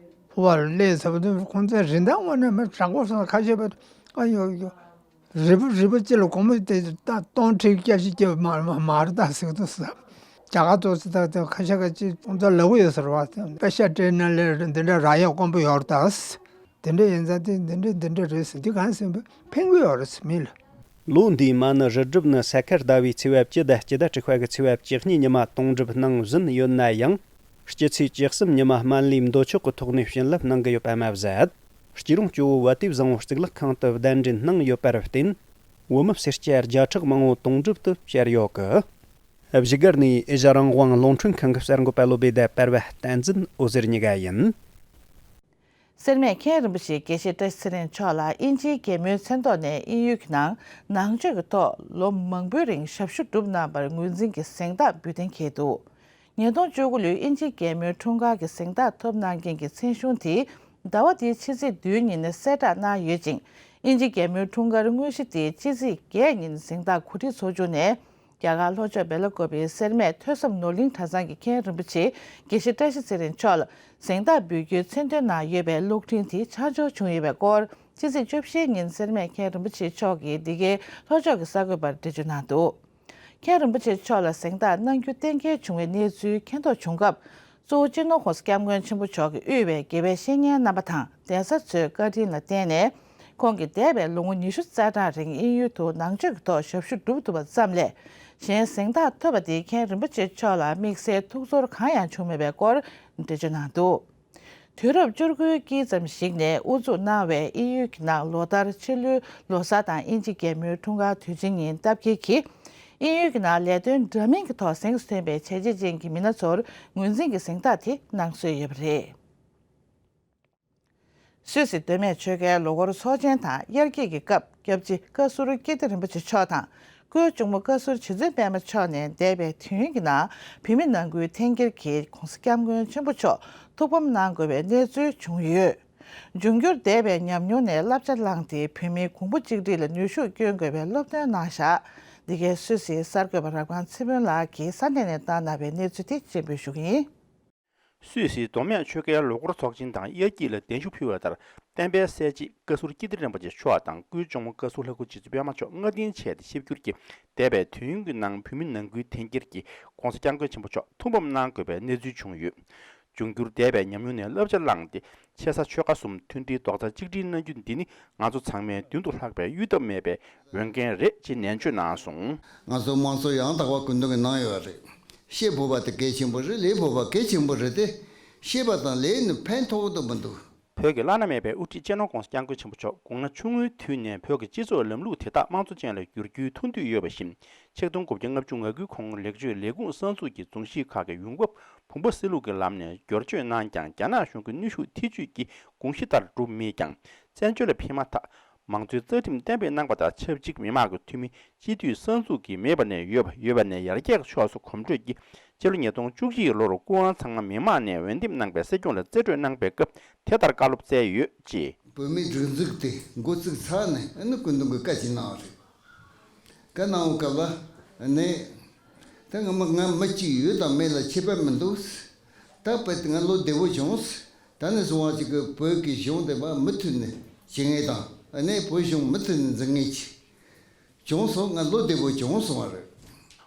ཕོ་བ་ལ་ལས་ཟབ་དུ་ཁོང་ཚོའི་རིན་ཐང་ངོ་ནས་མི་དྲང་པོ་སོང་ཁ་ཤས་པ་ཨ་ཡོ་ཡོ། རི་བོ་རི་བོ་གཅིག་ལ་སྒོར་མོ་དེ་ད་སྟོང་ཁྲི་བརྒྱད་ཅུ་སྐྱེ་བ་མ་མ་མ་རེད་ད་ཟེར་གི་འདུག་ཟེར། རྒྱ་གར་ཚོ་ཚོ་ད་ད་ཁ་ཤས་ཁ་ཅིག་ཁོང་ཚོ་ལ་བུ་ཡོད་ཟེར་བ་དེ་པེ་ཤ་སྤྲད་ན་ལས་འདི་འདྲ་རག་ཡག་དཀོན་པོ་ཡོད་རེད་ད། དེ་འདྲ་ཡིན་ཙང་དེ་འདི་འདྲ་འདི་འདྲ་རེད་ཟེར་འདི་གང་ཟེར་བ་ཕན་གི་ཡོད་རེད་ཟེར་མིན་ལ། ལོ་འདིའི་མ་ཎི་རི་སྒྲུབ་ནི་ས་ཁར་ཟླ་བའི་ཚེས་པ་བཅུ་དང་སྤྱི་ཟླ་དྲུག་པ་གི་ཚེས་པ་བཅུ་གཉིས་ཉི་མ་དུང་སྒྲུབ་གནང་བཞིན་ཡོད་ན་ཡང་། སྤྱི་ཚེས་བཅུ་གསུམ་ཉི་མ་སྨན་བླའི་མདོ་ཆོག་གི་ཐོག་ནས་བྱིན་རླབས་གནང་གི་ཡོད་པ་མ་ཟད། སྐྱིད་རོང་ཇོ་བོ་བ་དེ་བཟང་བོ་གཙུག་ལག་ཁང་དུ་གདན་འདྲེན་གནང་ཡོད་པར་བརྟེན། བོད་མི་སེར་སྐྱ་བརྒྱ་ཕྲག་མང་བོ་དུང་སྒྲུབ་ཏུ་བཅར་ཡོད་གི། བཞུགས་སྒར་ནས་ཨེ་ཤ་རང་དབང་རླུང་འཕྲིན་ཁང་གི་གསར་འགོད་པ་བློ་བྷེ་དང་པར་བ་བསྟན་འཛིན་འོད་ཟེར་གཉིས་ཀ་ཡིན། སེར་སྨད་མཁན་རིན་པོ་ཆེ་དགེ་བཤེས་བཀྲ་ཤིས་ཚེ་རིང་མཆོག་ལ་དབྱིན་ཇིའི་རྒྱལ་མོའི་མཚན་ཐོག་ནས་དབྱིན་ཡུལ་གྱི་ནང་ནང་ཆོས་ཀྱི་ཐོག་ལོ་མང་པོའི་རིང་ཞབས་ཞུ་བསྒྲུབས་གནང་བར་ངོས་འཛིན་གྱི་གཟེངས་རྟགས་འབུལ་གཏན་འཁེལ་འདུག་ཉིས་སྟོང་བཅུ་དགུ་ལོའི་དབྱིན་ཇིའི་རྒྱལ་མོའི་འཁྲུངས་སྐར་གྱི་གཟེངས་རྟགས་ཐོབ་གནང་མཁན་གྱི་མཚན་གཞུང་དེ་ཟླ་བ་འདིའི་ཕྱི་ཚེས་བདུན་ཉིན་གསལ་བསྒྲགས་གནང་ཡོད་ཅིང་། དབྱིན་ཇིའི་རྒྱལ་མོའི་འཁྲུངས་སྐར་དངོས་གཞི་དེ་ཕྱི་ཚེས་བརྒྱད་ཉིན་གཟེངས་རྟགས་གོ་སྒྲིག་ཚོགས་ཆུང་ནས་རྒྱ་གར་ལྷོ་ཕྱོགས་སྦེ་ལ་ཀོབ་པའི་སེར་སྨད་ཐོས་བསམ་ནོར་གླིང་གྲྭ་ཚང་གི་མཁན་རིན་པོ་ཆེ་དགེ་བཤེས་བཀྲ་ཤིས་ཚེ་རིང་མཆོག་ལ་གཟེངས་རྟགས་འབུལ་རྒྱུའི་མཚན་འདོན་གནང་ཡོད་པའི་གློག་འཕྲིན་དེ་ཆ་འཇོག་བྱུང་ཡོད་པའི་སྐོར་ཕྱི་ཚེས་བཅུ་བཞི་ཉིན་སེར་སྨད་མཁན་རིན་པོ་ཆེ་མཆོག་གིས་འདི་གའི་ལྷོ་ཕྱོགས་ཀྱི་གསར་འགོད་པར་འགྲེལ་བརྗོད་གནང་འདུག་མཁན་རིན་པོ་ཆེ་མཆོག་ལ་གཟེངས་རྟགས་གནང་རྒྱུ་གཏན་འཁེལ་བྱུང་བའི་གནས་ཚུལ་མཁྱེན་རྟོགས་བྱུང་སྐབས། གཙོ་བོ་སྤྱི་ནོར་༸གོང་ས་༸སྐྱབས་མགོན་ཆེན་པོ་མཆོག་གིས་དབུས་པའི་དགེ་བའི་བཤེས་གཉེན་རྣམ་པ་དང་གདན་ས་ཚོའི་བཀའ་དྲིན་ལ་བརྟེན་ནས། ཁོང་གིས་འདས་པའི་ལོ་ངོ་ཉི་ཤུ་རྩ་གྲངས་རིང་དབྱིན་ཡུལ་དུ་ནང་ཆོས་ཀྱི་ཐོག་ཞབས་ཞུ་བསྒྲུབས་ཐུབ་པ་ཙམ་ལས། གཞན་གཟེངས་རྟགས་ཐོབ་པ་དེས་མཁན་རིན་པོ་ཆེ་མཆོག་ལ་དམིགས་བསལ་ཐུགས་ཚོར་གང་ཡང་བྱུང་མེད་པའི་སྐོར་འགྲེལ་བརྗོད་གནང་འདུག་དུས་རབས་བཅུ་དགུའི་དཀྱིལ་ཙམ་ཞིག་ནས་དབུ་འཛུགས་གནང་བའི་དབྱིན་ཡུལ་གྱི་ནང་ལོ་ལྟར་ཕྱི་ལོའི་ལོ་གསར་དང་དབྱིན་ཇི་རྒྱལ་མོའི་འཁྲུངས་སྐར་དུས་ཆེན་ཉིན་སྟབས་འཁེལ་གྱིས། དབྱིན་ཡུལ་གྱི་ནང་ལས་དོན་འདྲ་མིན་གྱི་ཐོག་གཟེངས་སུ་ཐོན་པའི་བྱས་རྗེས་ཅན་གྱི་མི་སྣ་ཚོར་ངོས་འཛིན་གྱི་གཟེངས་རྟགས་དེ་གནང་སྲོལ་ཡོད་པ་རེད། སུད་སི་མདོ་སྨད་ཆོལ་ཁའི་ལོ་འཁོར་ཚོགས་ཆེན་དང་དབྱར་སྐྱིད་ཀྱི་སྐབས། སྐྱབས་རྗེ་བཀའ་ཟུར་ཀིརྟི་རིན་པོ་ཆེ་མཆོག་དང་། སྐུའི་གཅུང་མོ་བཀའ་ཟུར་རྗེ་བཙུན་པད་མ་མཆོག་ནས་འདས་པའི་དུས་ཡུན་གྱི་ནང་བོད་མི་ནང་ཁུལ་འཐེན་འཁྱེར་གྱིས་༸གོང་ས་༸སྐྱབས་མགོན་ཆེན་པོ་མཆོག་ཐུགས་ཕམ་གནང་དགོས་པའི་གནས་ཚུལ་བྱུང་ཡོད། འབྱུང་འགྱུར་འདས་པའི་ཉམས་མྱོང་ནས་བསླབ་བྱ་བླངས་ཏེ་བོད་མིའི་གོང་བུ་གཅིག་སྒྲིལ་ལ་ནུས་ཤུགས་བསྐྱོན་དགོས་པའི་སློབ་སྟོན་གནང་བཞག་འདི་གའི་སུད་སིའི་གསར་འགོད་པ་རབ་སྒང་ཚེ་དཔོན་ལགས་ཀྱིས་ས་གནས་ནས་བཏང་གནང་བའི་གནས་ཚུལ་དེ་སྤྱན་འབུལ་ཞུ་གི་ཡིན། སུད་སིའི་མདོ་སྨད་ཆོལ་ཁའི་ལོ་འཁོར་ཚོགས་ཆེན་དང་དབྱར་སྐྱིད་ལ་གདན་ཞུ་ཕུལ་བ་ལྟར། བསྟན་པའི་གསལ་བྱེད་བཀའ་ཟུར་ཀིརྟི་རིན་པོ་ཆེ་མཆོག་དང་སྐུའི་གཅུང་མོ་བཀའ་ཟུར་ལྷ་སྐུ་རྗེ་བཙུན་པད་མ་མཆོག་སྔ་རྟིང་བྱས་ཏེ་ཆིབས་བསྒྱུར་གྱིས། འདས་པའི་དུས་ཡུན་གྱི་ནང་བོད་མི་ནང་ཁུལ་འཐེན་འཁྱེར་གྱིས་༸གོང་ས་༸སྐྱབས་མགོན་ཆེན་པོ་མཆོག་ཐུགས་ཕམ་གནང་དགོས་པའི་གནས་ཚུལ་བྱུང་ཡོད། འབྱུང་འགྱུར་འདས་པའི་ཉམས་མྱོང་ནས་བསླབ་བྱ་བླངས་ཏེ། ཆེ་ས་ཆོལ་ཁ་གསུམ་མཐུན་སྒྲིལ་རྡོག་རྩ་གཅིག་སྒྲིལ་གནང་རྒྱུ་འདི་ནི་ང་ཚོ་ཚང་མས་མདུན་དུ་ལྷགས་པའི་གཡོལ་ཐབས་མེད་པའི་འོས་འགན་རེད་ཅེས་ནན་བརྗོད་གནང་སོང་། ང་ཚོ་དམངས་གཙོ་ཡང་དག་པ་སྐུ་མདུན་གྱིས་གནང་ཡོད་རེད། བཤད་ཕོད་པ་དེ་གལ་ཆེན་པོ་རེད། ལས་ཕོད་པ་གལ་ཆེན་པོ་རེད་དེ། བཤད་པ་དང་ལས་ནི་ཕན་ཐོགས་ཀྱི་མི་འདུག་བོད་ཀྱི་བླ་ན་མེད་པའི་དབུ་ཁྲིད་སྤྱི་ནོར་༸གོང་ས་༸སྐྱབས་མགོན་ཆེན་པོ་མཆོག་དགུང་ན་ཆུང་ངུའི་དུས་ནས་བོད་ཀྱི་སྤྱི་ཚོགས་ལམ་ལུགས་དེ་དག་དམངས་གཙོ་ཅན་ལ་བསྒྱུར་རྒྱུའི་ཐུགས་འདུན་ཡོད་པ་བཞིན། ཆིག་སྟོང་དགུ་བརྒྱ་ལྔ་བཅུ་ང་དགུའི་གོང་ལེགས་བཅོས་ལས་ཁུངས་གསར་འཛུགས་ཀྱི་རྫོང་གཞིས་ཁག་གི་ཡོང་འབབ་བུམ་པ་སེལ་ལུགས་ཀྱི་ལམ་ནས་བསྒྱུར་བཅོས་གནང་ཀྱང་། རྒྱ་ནག་གཞུང་གི་ནུས་ཤུགས་ཐེ་ཇུས་ཀྱི་དགོངས་གཞི་ལྟར་གྲུབ་མེད་ཀྱང་། བཙན་བྱོལ་ལ་ཕེབས་མ་ཐག་མང་གཙོའི་རྩ་ཁྲིམས་གཏན་འབེབས་གནང་པ་དང་ཆབས་ཅིག་མི་དམངས་ཀྱི་འཐུས་མི་སྤྱི་འཐུས་གསར་འཛུགས་ཀྱིས་མེད་པ་ནས་ཡོད་པ། ཡོད་པ་ནས་ཡར་རྒྱས་ཀྱི་ཕྱོགས་སུ་གོམ་བགྲོད་ཀྱིས་ སྤྱི་ལོ་ཉིས་སྟོང་བཅུ་གཅིག་ལོར་སྐུ་དབང་ཚང་མ་མི་མང་ནས་འོས་འདེམས་གནང་བའི་སྲིད་སྐྱོང་ལ་རྩིས་སྤྲོད་གནང་པའི་སྐབས་དེ་ལྟར་བཀའ་སློབ་སྩལ་ཡོད་ཅེས། བོད་མིའི་སྒྲིག་འཛུགས་དེ་འགོ་བཙུགས་ཚར་ནས་ཨ་ནི་སྐུ་མདུན་གྱིས་བཀའ་ཅིག་གནང་བ་རེད། བཀའ་གནང་བའི་སྐབས་ལ་ནི་ད་ང་མི་ང་མི་གཅིག་ཡོད་དང་མེད་ལ་ཁྱད་པར་མི་འདུག་ད་བོད་ང་ལོ་བདེ་པོ་བྱུང་། ད་ནས་བཟུང་བ་ཅིག་གི་བོད་ཀྱི་གཞུང་དེ་མ་མུ་མཐུད་ནས་བྱེད་མཁན་དང་ཨ་ནི་བོད་གཞུང་མུ་མཐུད་ནས་འཛིན་མཁན་ཅིག་བྱུང་སོང་། ང་ལོ་བདེ་པོ་བྱུང་སོང་བ་རེད།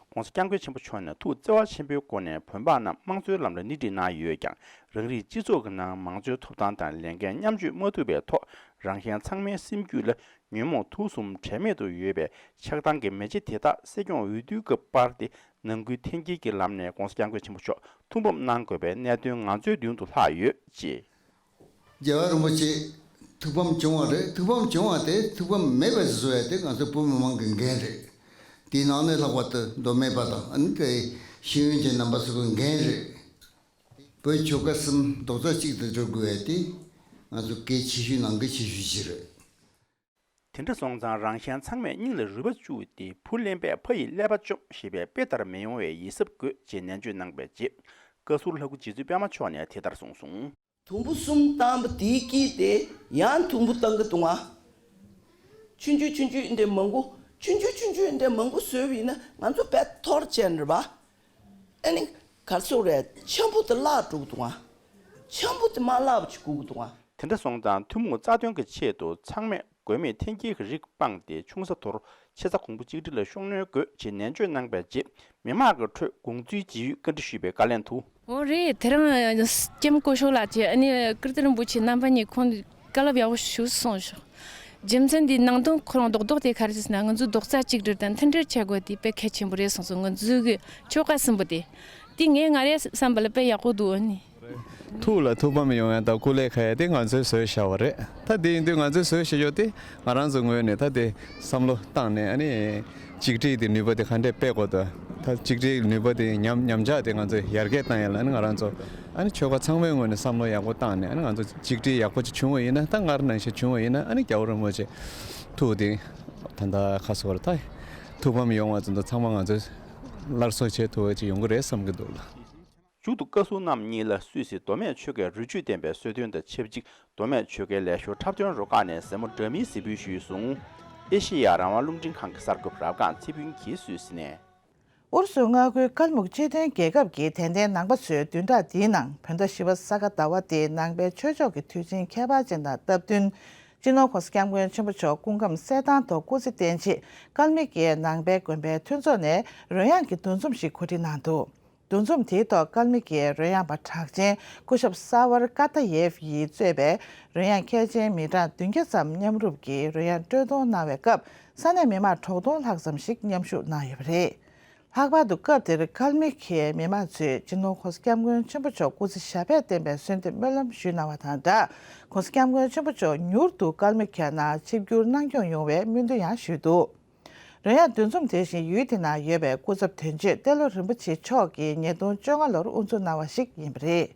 ྋགོང་ས་ྋསྐྱབས་མགོན་ཆེན་པོ་མཆོག་ནས་ཐུགས་བརྩེ་བ་ཆེན་པོའི་སྒོ་ནས་བོད་འབངས་རྣམས་དམངས་གཙོའི་ལམ་ལ་སྣེ་ཁྲིད་གནང་ཡོད་ཀྱང་། རང་རིགས་སྤྱི་ཚོགས་ཀྱི་ནང་མང་གཙོའི་ཐོབ་ཐང་དང་ལས་འགན་མཉམ་སྤྱོད་མ་ཐུབ་པའི་ཐོག་རང་གཞན་ཚང་མའི་སེམས་རྒྱུད་ལ་ཉོན་མོངས་དུག་གསུམ་དྲན་མེད་དུ་ཡོད་པའི་ཆགས་སྡང་གི་མེ་ལྕེ་དེ་དག་སྲིད་སྐྱོང་འོས་བསྡུའི་སྐབས་སྤར་ཏེ་ནང་ཁུལ་འཐེན་འཁྱེར་གྱི་ལམ་ནས་ྋགོང་ས་ྋསྐྱབས་མགོན་ཆེན་པོ་མཆོག་ཐུགས་ཕམ་གནང་དགོས་པའི་གནད་དོན་ང་ཚོའི་མདུན་དུ་ལྷག་ཡོད་ཅེས། རྒྱལ་བ་རིན་པོ་ཆེ་ཐུགས་ཕམ་བྱུང་བ་རེད། ཐུགས་ཕམ་བྱུང་བ་དེ་ཐུགས་ཕམ་མེད་པ་བཟོ་ཡ་དེ་ང་ཚོ་བོད་མི་མང་གི་འགན་རེད། དེའི་ནང་ནས་ལྷག་པར་དུ་མདོ་སྨད་པ་དང་ཨ་ནི་དེ་ཤེས་ཡོན་ཅན་རྣམ་པ་ཚོ་གི་འགན་རེད། བོད་ཆོལ་ཁ་གསུམ་རྡོག་རྩ་གཅིག་ཏུ་སྒྲིལ་དགོས་ཡ་དེ་ང་ཚོ་གལ་ཆེ་ཤོས་ནང་གི་ཆེ་ཤོས་ཤིག་རེད། དེ་འདྲ་སོང་ཙང་རང་གཞན་ཚང་མས་སྙིང་ལ་རུས་པ་བཅུག་སྟེ་བུ་གླེན་པས་ཕ་ཡི་ཀླད་པ་བཅོམ་ཞེས་པའི་དཔེ་ལྟར་མི་ཡོང་བའི་ཡིད་གཟབ་དགོས་ཅེས་ནན་བརྗོད་གནང་པའི་རྗེས། བཀའ་ཟུར་ལྷ་སྐུ་རྗེ་བཙུན་པད་མ་མཆོག་ནས་དེ་ལྟར་གསུངས་སོང་། དུམ་བུ་གསུམ་བཏང་བ་དེའི་དཀྱིལ་དེ་ཡང་དུམ་བུ་བཏང་གི་འདུག་ཨ། ཆུང་ཆུང་ཆུང་ཆུང་འདྲ་མང་པོ་ཆུང་ཆུང་ཆུང་ཆུང་འདྲ་མང་པོ་བཟོས་པ་ཡིན་ན་ང་ཚོ་དཔེ་འཐོར་ཅན་རེད་པ། ཨ་ནི་ག་རེ་ཟེར་དགོས་རེད། འཆམ་པོ་དེ་བརླག་འགྲོ་གི་འདུག་ཨ། འཆམ་པོ་དེ་མ་བརླག་པ་ཅིག་དགོས་ཀྱི་འདུག་ཨ། དེ་འདྲ་སོང་ཙང་ཐུན་མོང་རྩ་དོན་གྱི་ཆེད་དུ་ཚང་མས་དགོས་མེད་འཐེན་འཁྱེར་གྱི་རིགས་སྤངས་ཏེ་ཆུང་ས་དོར་ཆེ་ས་གོང་བུ་གཅིག་སྒྲིལ་ལ་ཤུགས་སྣོན་དགོས་ཅེས་ནན་བརྗོད་གནང་པའི་རྗེས། མི་མང་གི་ཁྲོད་དགོངས་ཚུལ་ཇི་ཡོད་བཀའ་འདྲི་ཞུས་པའི་བཀའ་ལན་དུ། འོ་རེད། དེ་རིང་ལྕམ་སྐུ་ཞབས་ལགས་ཀྱིས་ཨ་ནི་ཀིརྟི་རིན་པོ་ཆེ་རྣམ་པ་གཉིས་ཁོང་བཀའ་སློབ་ཡག་པོ་ཞིག་གསུངས་ཤག་རྒྱུ་མཚན་འདི་ནང་དོན་ཁོ་རང་རྡོག་རྡོག་དེ་ག་རེ་ཟེར་ན། ང་ཚོའི་རྡོག་རྩ་གཅིག་སྒྲིལ་དང་མཐུན་སྒྲིལ་བྱེད་དགོས་དེ་དཔེ་གལ་ཆེན་པོ་རེད་གསུངས་སོང་། ང་ཚོའི་གི་ཆོལ་ཁ་གསུམ་པོ་དེ། དེ་ངས་ང་རའི་བསམ་པ་ལ་དཔེ་ཡག་པོ་འདུག་ཨ་ནི། ཐུགས་ལ་ཐུགས་ཕམ་ཡོང་ཡ་དང་སྐུ་ལས་ཁག་ཡ་དེ་ང་ཚོས་བཟོས་བཞག་པ་རེད། ད་དེ་ཡིན་དུས་ང་ཚོས་བཟོས་བཞག་ཡོད་དེ་ང་རང་ཚོའི་ངོས་ནས་ད་དེ་བསམ་བློ་བཏང་ནས་ཨ་ནི་གཅིག་སྒྲིལ་དེ་ནུས་པ་དེ་ག་འདྲས་སྤེལ་དགོས་འདུག་ད་གཅིག་སྒྲིལ་ནུས་པ་དེ་ཉམས་ཉམས་ཆག་དེ་ང་ཚོས་ཡར་རྒྱས་བཏང་ཡ་ལ་ཨ་ནི་ང་རང་ཚོ་ཨ་ནི་ཆོལ་ཁ་ཚང་མའི་ངོས་ནས་བསམ་བློ་ཡག་པོ་བཏང་ནས་ཨ་ནི་ང་ཚོ་གཅིག་སྒྲིལ་ཡག་པོ་ཅིག་བྱུང་བ་ཡིན་ན། ད་སྔར་ནང་བཞིན་བྱུང་བ་ཡིན་ན་ཨ་ནི་རྒྱལ་བ་རིན་པོ་ཆེ་ཐུགས་དེ་ད་ད་ཁ་སོར་ད་ཐུགས་ཕམ་ཡོང་བ་ཙམ་དུ་ཚང་མ་ང་ཚོས་སླར་གསོ་བྱེད་ཐུབ་པ་ཅིག་ཡོང་གི་རེད་བསམ་གྱི་འདུག་ལ། མཇུག་ཏུ་བཀའ་ཟུར་རྣམ་གཉིས་ལ་སུད་སི་མདོ་སྨད་ཆོལ་ཁའི་རོ་བཅུད་ལྡན་པའི་གསོལ་སྟོན་དང་ཆབས་ཅིག་མདོ་སྨད་ཆོལ་ཁའི་ལས་ཞོར་འཁྲབ་སྟོན་རུ་ཁག་ནས་གཟིགས་མོ་འདྲ་མིན་གཟིགས་འབུལ་ཞུས་སོང་། ཨེ་ཤེ་ཡ་རང་དབང་རླུང་འཕྲིན་ཁང་གི་གསར་འགོད་པ་རབ་སྒང་ཚེ་ཕུན་གྱིས་སུད་སི་ནས། ཨུ་རུ་སུའི་མངའ་ཁུལ་ཀལ་མུག་སྤྱི་མཐུན་རྒྱལ་ཁབ་ཀྱི་དད་ལྡན་ནང་པ་ཚོའི་བདུན་ཕྲག་འདིའི་ནང་བོད་ཟླ་བཞི་པ་ས་ག་ཟླ་བ་དེའི་ནང་པའི་ཆོས་ཕྱོགས་ཀྱི་དུས་ཆེན་ཁྱད་པར་ཅན་དང་སྟབས་བསྟུན། སྤྱི་ནོར་༧གོང་ས་༧སྐྱབས་མགོན་ཆེན་པོ་མཆོག་སྐུ་ཁམས་གསལ་ཐང་ཐོག་སྐུ་ཚེ་བརྟན་ཆེད་ཀལ་མིག་གི་ནང་པའི་དགོན་པའི་མཐུན་ཚོགས་ནས་རོལ་དབྱངས་ཀྱི་འདུ་འཛོམས་ཤིག་གོ་སྒྲིག་གནང་འདུག་འདུ་འཛོམས་དེའི་ཐོག་ཀལ་མིག་གི་རོལ་དབྱངས་པ་གྲགས་ཅན་སྐུ་ཞབས་ས་ཝར་ཀ་ཏ་ཡེབ་ཡིས་གཙོས་པའི་རོལ་དབྱངས་མཁས་ཅན་མི་གྲངས་བདུན་བརྒྱ་ཙམ་མཉམ་རུབ་ཀྱིས་རོལ་དབྱངས་དཀྲོལ་གཏོང་གནང་བའི་སྐབས་ས་གནས་མི་མང་དྲུག་སྟོང་ལྷག་ཙམ་ཞིག་མཉམ་ཞུགས་གནང་ཡོད་པ་རེད། ལྷག་པར་དུ་སྐབས་དེར་ཀལ་མིག་གི་མི་མང་ཚོས་སྤྱི་ནོར་༧གོང་ས་༧སྐྱབས་མགོན་ཆེན་པོ་མཆོག་སྐུ་ཚེ་ཞབས་པད་བརྟན་པའི་གསོལ་འདེབས་སྨོན་ལམ་ཞུས་གནང་བ་དང་སྦྲགས། ༧གོང་ས་༧སྐྱབས་མགོན་ཆེན་པོ་མཆོག་མྱུར་དུ་ཀལ་མིག་གི་ནང་ཆིབས་བསྒྱུར་གནང་སྐྱོང་ཡོང་བའི་སྨོན་འདུན་ཡང་ཞུས་འདུག་རོལ་དབྱངས་འདུ་འཛོམས་དེ་བཞིན་ཡུལ་དེ་ན་ཡོད་པའི་སྐུ་ཚབ་དོན་གཅོད་ཏེ་ལོ་རིན་པོ་ཆེ་མཆོག་གིས་ཉིས་སྟོང་བཅོ་ལྔ་ལོར་དབུ་འཛུགས་གནང་བ་ཞིག་ཡིན་པ་རེད།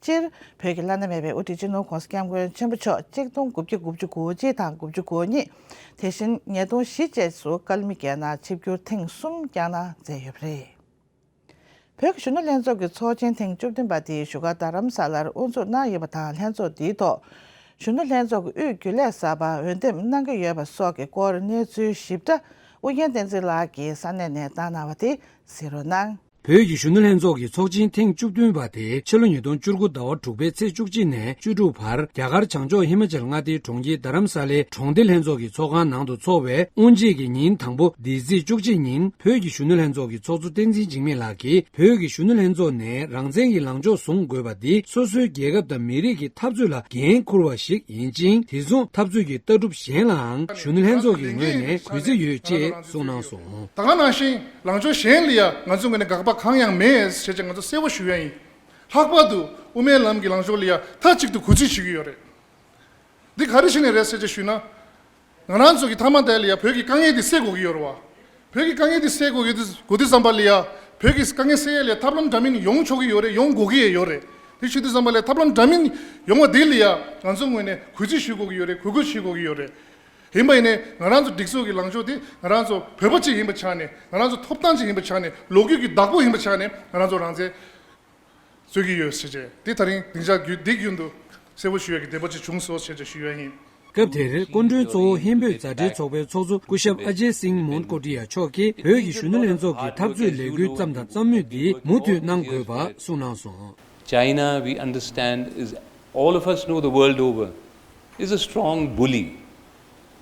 སྤྱིར་བོད་ཀྱི་བླ་ན་མེད་པའི་དབུ་ཁྲིད་སྤྱི་ནོར་༧གོང་ས་༧སྐྱབས་མགོན་ཆེན་པོ་མཆོག་ཆིག་སྟོང་དགུ་བརྒྱ་དགུ་བཅུ་གོ་གཅིག་དང་དགུ་བཅུ་གོ་གཉིས། དེ་བཞིན་ཉིས་སྟོང་བཞི་བཅས་སུ་ཀལ་མིག་གི་ནང་ཆིབས་བསྒྱུར་ཐེངས་གསུམ་བསྐྱངས་གནང་མཛད་ཡོད་པ་རེད། བོད་ཀྱི་གཞོན་ནུ་ལྷན་ཚོགས་ཀྱི་ཚོགས་ཆེན་ཐེངས་བཅུ་བདུན་པ་དེ་བཞུགས་སྒར་རྡ་རམ་ས་ལར་དབུ་འཛུགས་གནང་ཡོད་པ་དང་། ལྷན་ཚོགས་འདིའི་ཐོག་གཞོན་ནུ་ལྷན་ཚོགས་ཀྱི་དབུས་རྒྱུན་ལས་གསར་པ་འོས་འདེམས་གནང་གི་ཡོད་པ་སོགས་ཀྱི་སྐོར་གནས་ཚུལ་ཞིབ་ཕྲ་ཨུ་རྒྱན་བསྟན་འཛིན་ལགས་ཀྱིས་ས་གནས་ནས་བཏང་གནང་བ་དེ་གཟིགས་རོགས་གནང་། བོད་ཀྱི་གཞོན་ནུ་ལྷན་ཚོགས་ཀྱི་ཚོགས་ཆེན་ཐེངས་བཅུ་བདུན་པ་དེ་ཕྱི་ལོ་ཉིས་སྟོང་བཅུ་དགུ་ཟླ་བ་དྲུག་པའི་ཚེས་བཅུ་གཅིག་ནས་བཅུ་དྲུག་བར་རྒྱ་གར་བྱང་ཕྱོགས་ཧི་མ་ཅལ་མངའ་སྡེའི་གྲོང་ཁྱེར་རྡ་རམ་ས་ལའི་གྲོང་སྡེ་ལྷན་ཚོགས་ཀྱི་ཚོགས་ཁང་ནང་དུ་འཚོགས་པའི་དབུ་འབྱེད་ཀྱི་ཉིན་དང་པོ་འདིའི་ཚེས་བཅུ་གཅིག་ཉིན་བོད་ཀྱི་གཞོན་ནུ་ལྷན་ཚོགས་ཀྱི་ཚོགས་གཙོ་བསྟན་འཛིན་འཇིགས་མེད་ལགས་ཀྱིས་བོད་ཀྱི་གཞོན་ནུ་ལྷན་ཚོགས་ནས་རང་བཙན་གྱི་ལངས་ཕྱོགས་བཟུང་དགོས་པ་འདི་སོ་སོའི་རྒྱལ་ཁབ་དང་མི་རིགས་ཀྱི་འཐབ་རྩོད་ལ་འགན་འཁུར་བ་ཞིག་ཡིན་ཅིང་། དེ་མཚུངས་འཐབ་རྩོད་ཀྱི་ལྟ་གྲུབ་གཞན་ལའང་གཞོན་ནུ་ལྷན་ཚོགས་ཀྱི་ངོས་ནས་གུས་བརྩི་ཡོད་ཅེས་གསུངས་གནང་སོང་། ད་ག་ནང་བཞིན་ལངས་ཕྱོགས་གཞན་ལ་ཡང་ང་ཚོའི་ངོས་ནས་དགག་པ་གང་ཡང་མེད་ཟེར་བྱས་ང་ཚོ་གསལ་པོ་ཞུ་ཡ་ཡིན། ལྷག་པར་དུ་དབུ་མའི་ལམ་གྱི་ལངས་ཕྱོགས་ལ་ཡང་མཐའ་གཅིག་ཏུ་གུས་བརྩི་ཞུ་གི་ཡོད་རེད། འདི་ག་རེ་བྱས་ནས་རེད་ཟེར་བྱས་ཞུས་ན། ང་རང་ཚོ་གི་མཐའ་མ་དེ་ལ་ཡང་བོད་ཀྱི་དཀའ་ངལ་འདི་སེལ་དགོས་ཀྱི་ཡོད་རེད་བ། བོད་ཀྱི་དཀའ་ངལ་འདི་སེལ་དགོས་ཀྱི་འདུག་དགོས་དུས་ཙམ་པ་ལ་ཡང་བོད་ཀྱི་དཀའ་ངལ་སེལ་ཡ་ལ་ཐབས་ལམ་འདྲ་མིན་ཡོང་ཆོག་གི་ཡོད་རེད། ཡོང་དགོས་ཀྱི་ཡོད་རེད། དེ་བྱེད་དུས་ཙམ་པ་ལ་ཐབས་ལམ་འདྲ་མིན་ཡོང་བ་འདི་ལ་ཡང་ང་ཚོ་ངོས་ནས་གུས་བརྩི་ཞུ་དགོས་ཀྱི་ཡོད་རེད། གུས་བཀུར་ཞུ་དགོས་ཀྱི་ཡོད་རེད། ཡིན་པ་ཡིན་ནའི་ང་རང་ཚོ་སྒྲིག་འཛུགས་ཀྱི་ལངས་ཕྱོགས་དེ་ང་རང་ཚོ་བོད་པ་གཅིག་ཡིན་པའི་ཆ་ནས། ང་རང་ཚོ་ཐོབ་ཐང་གཅིག་ཡིན་པའི་ཆ་ནས། ལོ་རྒྱུས་ཀྱི་བདག་པོ་ཡིན་པའི་ཆ་ནས་ང་རང་ཚོ་རང་བཙན་རྩོད་ཀྱི་ཡོད་ཟེར་བྱས། དེ་ད་རིང་སྡིངས་ཆ་བརྒྱུད་འདི་བརྒྱུད་དུ་གསལ་པོ་ཞུ་ཡས་ཀྱི་འདོད་པ་ཅིག་བྱུང་སོང་ཟེར་བྱས་ཞུ་ཡས་ཡིན། སྐབས་དེར་སྐུ་མགྲོན་གཙོ་བོ་ཧིན་བོད་མཛའ་འབྲེལ་ཚོགས་པའི་ཚོགས་གཙོ་སྐུ་ཞབས་ཨ་ཇེ་སིང་མོན་ཀོ་ཏི་ཡ་མཆོག་གིས་བོད་ཀྱི་གཞོན་ནུ་ལྷན་ཚོགས་ཀྱི་འཐབ་རྩོད་ལས་འགུལ་བརྩམས་དང་བརྩམ་མུས་འདི་མུ་མཐུད་གནང་དགོས་པ་གསུངས་གནང་སོང་། China, we understand, is, all of us know the world over, is a strong bully.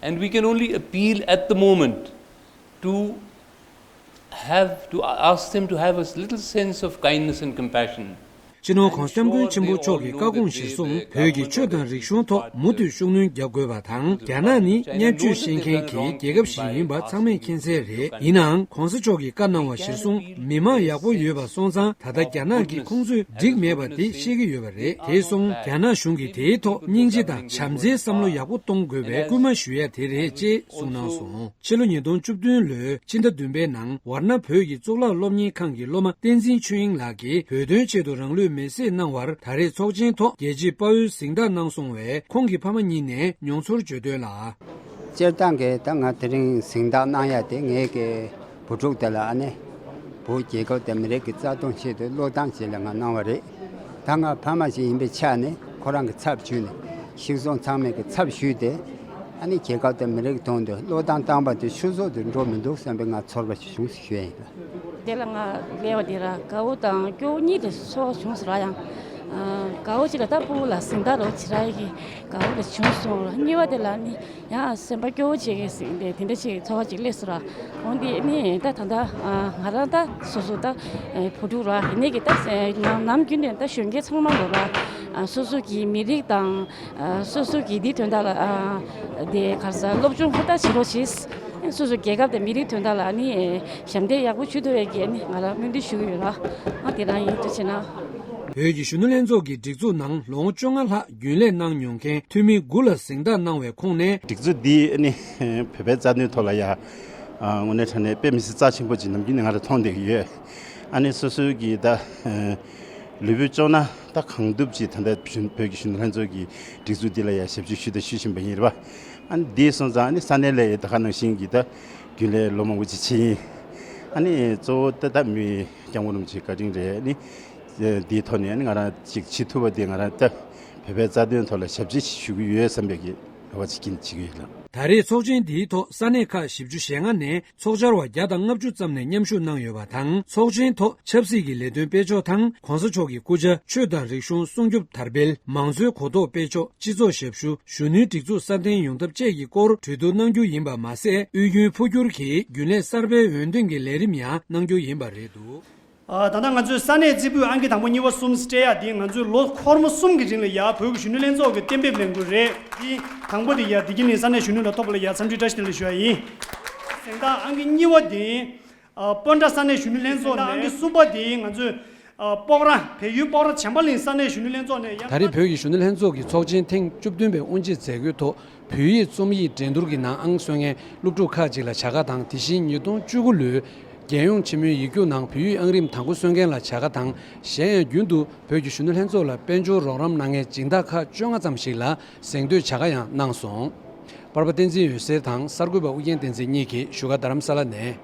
And we can only appeal at the moment to have, to ask them to have a little sense of kindness and compassion. སྤྱི་ནོར་༧གོང་ས་༧སྐྱབས་མགོན་ཆེན་པོ་མཆོག་གི་བཀའ་དགོངས་གཞིར་བཟུང་བོད་ཀྱི་ཆོས་དང་རིག་གཞུང་ཐོག་མུ་མཐུད་ཤུགས་སྣོན་རྒྱག་དགོས་པ་དང་། རྒྱ་ནག་ནི་བརྙས་བཅོས་ཤེས་མཁན་གྱི་རྒྱལ་ཁབ་ཞིག་ཡིན་པ་ཚང་མས་མཁྱེན་གསལ་རེད། ཡིན་ནའང་༧གོང་ས་མཆོག་གིས་བཀའ་གནང་བ་གཞིར་བཟུང་མི་མང་ཡག་པོ་ཡོད་པ་སོང་ཙང་། ད་ལྟ་རྒྱ་ནག་གིས་ཁོང་ཚོས་འགྲིག་མེད་པ་དེ་ཤེས་ཀྱི་ཡོད་པ་རེད། དེ་སོང་རྒྱ་ནག་གཞུང་གིས་དེའི་ཐོག་སྙིང་རྗེ་དང་བྱམས་བརྩེའི་བསམ་བློ་ཡག་པོ་གཏོང་དགོས་པའི་སྐུལ་མ་ཞུ་ཡ་དེ་རེད་ཅེས་གསུངས་གནང་སོང་། ཕྱི་ལོ་ཉིས་སྟོང་བཅུ་བདུན་ལོའི་ཕྱི་ཟླ་བདུན་པའི་ནང་ཝར་ན་བོད་ཀྱི་གཙུག་ལག་སློབ་གཉེར་ཁང་གི་སློབ་མ་བསྟན་འཛིན་ཆོས་དབྱིངས་ལགས་ཀྱིས་བོད་དོན་ཆེད་དུ་རང་ལུས་མེར་སྲེག་གནང་བར་ད་རེས་ཚོགས་ཆེན་ཐོག་རྒྱལ་གཅེས་དཔའ་བོའི་གཟེངས་རྟགས་གནང་སོང་བས། ཁོང་གི་ཕ་མ་གཉིས་ནས་མྱོང་ཚོར་བརྗོད་དོན་ལ། སྤྱིར་བཏང་གི་ད་ང་དེ་རིང་གཟེངས་རྟགས་གནང་ཡ་དེ་ངའི་གི་བུ་ཕྲུག་དེ་ལ་ཨ་ནི་བོད་རྒྱལ་ཁབ་དང་མི་རིགས་ཀྱི་རྩ་དོན་ཆེད་དུ་བློས་བཏང་བྱས་ལ་ང་གནང་བ་རེད། ད་ང་ཕ་མ་ཞིག་ཡིན་པའི་ཆ་ནས་ཁོ་རང་གི་ཚབ་ཞུས་ནས་གཞིས་བཟུང་ཚང་མས་ཀྱི་ཚབ་ཞུས་ཏེ། ཨ་ནི་རྒྱལ་ཁབ་དང་མི་རིགས་དོན་དུ་བློས་བཏང་བཏང་པ་དེ་ཆུད་ཟོས་དུ་འགྲོ་མི་འདུག་བསམ་པའི་ང་ཚོར་བ་ཞིག་བྱུང་ཞུ་ཡ་ཡིན་ལ། དེ་ལ་ང་སླེབས་པ་དེ་ར་དགའ་བོ་དང་སྐྱོ་བོ་གཉིས་དེ་ཚོར་བ་བྱུང་སོང་ར། ཡང་དགའ་བོ་ཅིག་ལ་ད་སྤུ་གུ་ལ་གཟེངས་རྟགས་རོགས་བྱེད་ར་ཡི་གི་དགའ་བོ་དེ་བྱུང་སོང་ར། གཉིས་པ་དེ་ལ་ནི་ཡང་སེམས་པ་སྐྱོ་བོ་བྱེད་ཀྱི་ཟིན་ཏེ་དེ་འདྲ་ཞིག་ཚོར་བ་ཅིག་སླེབས་སོང་ར། འོན་ཏེ་ནི་ད་ད་ལྟ་ང་རང་ད་སོ་སོ་ད་བུ་ཕྲུག་ར་ཡིན་ནའི་གི་ད་ནམ་རྒྱུན་ནས་ད་གཞོན་སྐྱེས་ཚང་མ་ལོ་ར་སོ་སོ་གི་མི་རིགས་དང་སོ་སོ་གི་འདི་དོན་དག་ལ་དེ་ག་རེ་ཟ་སློབ་སྦྱོང་ཧུར་ཐག་བྱེད་རོགས་བྱེད། སོ་སོ་རྒྱལ་ཁབ་དང་མི་རིགས་དོན་དག་ལ་ནི་ཞབས་འདེགས་ཡག་པོ་ཞུ་ཐུབ་པའི་གི་ནི་ང་རང་སྨོན་འདུན་ཞུ་གི་ཡོད་ར། ཨ་དེ་རང་ཡིན་དུ་བྱེད་ན། བོད་ཀྱི་གཞོན་ནུ་ལྷན་ཚོགས་ཀྱི་སྒྲིག་འཛུགས་ནང་ལོ་ངོ་བཅོ་ལྔ་ལྷག་རྒྱུན་ལས་གནང་མྱོང་མཁན་འཐུས་མི་དགུ་ལ་གཟེངས་རྟགས་གནང་བའི་ཁོངས་ནས། སྒྲིག་འཛུགས་འདིས་ནི་བོད་པའི་རྩ་དོན་ཐོག་ལ་ཡ་དངོས་གནས་དྲང་གནས་དཔེ་མི་སྲིད་རྩ་ཆེན་པོ་ཅིག་ནམ་རྒྱུན་ནས་ང་རང་མཐོང་བསྡད་ཀྱི་ཡོད། ཨ་ནི་སོ་སོའི་གི་ད་ལུས་པོ་བཅོལ་ན་ད་གང་ཐུབ་ཅིག་ད་ལྟ་བོད་ཀྱི་གཞོན་ནུ་ལྷན་ཚོགས་ཀྱི་སྒྲིག་འཛུགས་འདི་ལ་ཡ་ཞབས་ཕྱི་ཞུས་དང་ཞུ་བཞིན་པ་ཡིན་རེད་པ། ཨ་ནི་འདི་སོང་ཙང་ཨ་ནི་ས་གནས་ལ་ཡ་ད་ག་ནང་བཞིན་གྱི་ད་རྒྱུན་ལས་ལོ་མང་པོ་ཅིག་བྱས་ཡིན། ཨ་ནི་གཙོ་བོ་ད་ད་མི་སྐྱབས་མགོན་རིན་པོ་ཆེའི་བཀའ་དྲིན་རེད། ཨ་ནི་འདིའི་ཐོག་ནས་ཨ་ནི་ང་རང་ཅིག་བྱེད་ཐུབ་པ་དེ་ང་རང་ད་བོད་པའི་རྩ་དོན་ཐོག་ལ་ཞབས་ཕྱི་ཞུ་གི་ཡོད་བསམ་པའི་གི་རེ་བ་ཅིག་ཀྱང་བྱེད་ཀྱི་ཡོད་ལགས། ད་རེས་ཚོགས་ཆེན་འདིའི་ཐོག་ས་གནས་ཁག་བཞི་བཅུ་ཞེ་ལྔ་ནས་ཚོགས་བཅར་བ་བརྒྱ་དང་ལྔ་བཅུ་ཙམ་ནས་མཉམ་ཞུགས་གནང་ཡོད་པ་དང་། ཚོགས་ཆེན་ཐོག་ཆབ་སྲིད་ཀྱི་ལས་དོན་སྤེལ་ཕྱོགས་དང་། ༸གོང་ས་མཆོག་གི་སྐུ་ཕྱྭ་ཆོས་དང་རིག་གཞུང་སྲུང་སྐྱོབ་དར་སྤེལ། མང་གཙོའི་གོ་རྟོགས་སྤེལ་ཕྱོགས། སྤྱི་ཚོགས་ཞབས་ཞུ། གཞོན་ནུའི་སྒྲིག་འཛུགས་སྲ་བརྟན་ཡོང་ཐབས་བཅས་ཀྱི་སྐོར་གྲོས་བསྡུར་གནང་རྒྱུ་ཡིན་པ་མ་ཟད། དབུས་རྒྱུན་འཕོ་འགྱུར་གྱི་རྒྱུན་ལས་གསར་པའི་འོས་འདེམས་ཀྱི་ལས་རིམ་ཡང་གནང་རྒྱུ་ཡིན་པ་རེད་འདུག། ཨ། ད་ལྟ་ང་ཚོའི་ས་གནས་རྩེ་ཕུད་ཨང་ཀི་དང་པོ་གཉིས་པ་གསུམ་སྤྲད་ཡ་དེ་ང་ཚོའི་ལོ་འཁོར་མོ་གསུམ་གྱི་རིང་ལ་ཡ་བོད་ཀྱི་གཞོན་ནུ་ལྷན་ཚོགས་ཀྱི་གཏན་འབེབས་ལས་འགུལ་རེད། དེ་དང་པོ་དེ་ཡ་བདེ་སྐྱིད་གླིང་ས་གནས་གཞོན་ནུ་ལ་ཐོབ་པ་ལ་ཡ་འཚམས་འདྲི་བཀྲ་ཤིས་བདེ་ལེགས་ཞུ་ཡ་ཡིན། གཟེངས་རྟགས་ཨང་ཀི་གཉིས་པ་དེ། ཨ། སྤོན་ཊ་ས་གནས་གཞོན་ནུ་ལྷན་ཚོགས་ནས། ཨང་ཀི་གསུམ་པ་དེ་ང་ཚོའི་ཨ། སྤོག་ར། བལ་ཡུལ་སྤོག་ར་བྱམས་པ་གླིང་ས་གནས་གཞོན་ནུ་ལྷན་ཚོགས་ནས་ཡང་། ད་རེས་བོད་ཀྱི་གཞོན་ནུ་ལྷན་ཚོགས་ཀྱི་ཚོགས་ཆེན་ཐེངས་བཅུ་བདུན་པའི་དབུ་འབྱེད་མཛད་སྒོའི་ཐོག་བོད་ཡིག་རྩོམ་ཡིག་འགྲན་བསྡུར་གྱི་ནང་ཨང་སོན་མཁན་སློབ་ཕྲུག་ཁག་ཅིག་ལ་བྱ་དགའ་དང་། དེ་བཞིན་ཉིས་སྟོང་བཅུ་དགུ་ལོའི་རྒྱལ་ཡོངས་ཆེན་མོའི་ཡིག་རྒྱུགས་ནང་བོད་ཡིག་ཨང་རིམ་དང་པོ་སོན་མཁན་ལ་བྱ་དགའ་དང་། གཞན་ཡང་རྒྱུན་དུ་བོད་ཀྱི་གཞོན་ནུ་ལྷན་ཚོགས་ལ་དཔལ་འབྱོར་རོགས་རམ་གནང་མཁན་སྦྱིན་བདག་ཁག་བཅོ་ལྔ་ཙམ་ཞིག་ལ་གཟེངས་བསྟོད་བྱ་དགའ་ཡང་གནང་སོང་། པར་པ་བསྟན་འཛིན་འོད་ཟེར་དང་གསར་འགོད་པ་ཨུ་རྒྱན་བསྟན་འཛིན་གཉིས་ཀྱིས་བཞུགས་སྒར་རྡ་རམ་ས་ལ་ནས།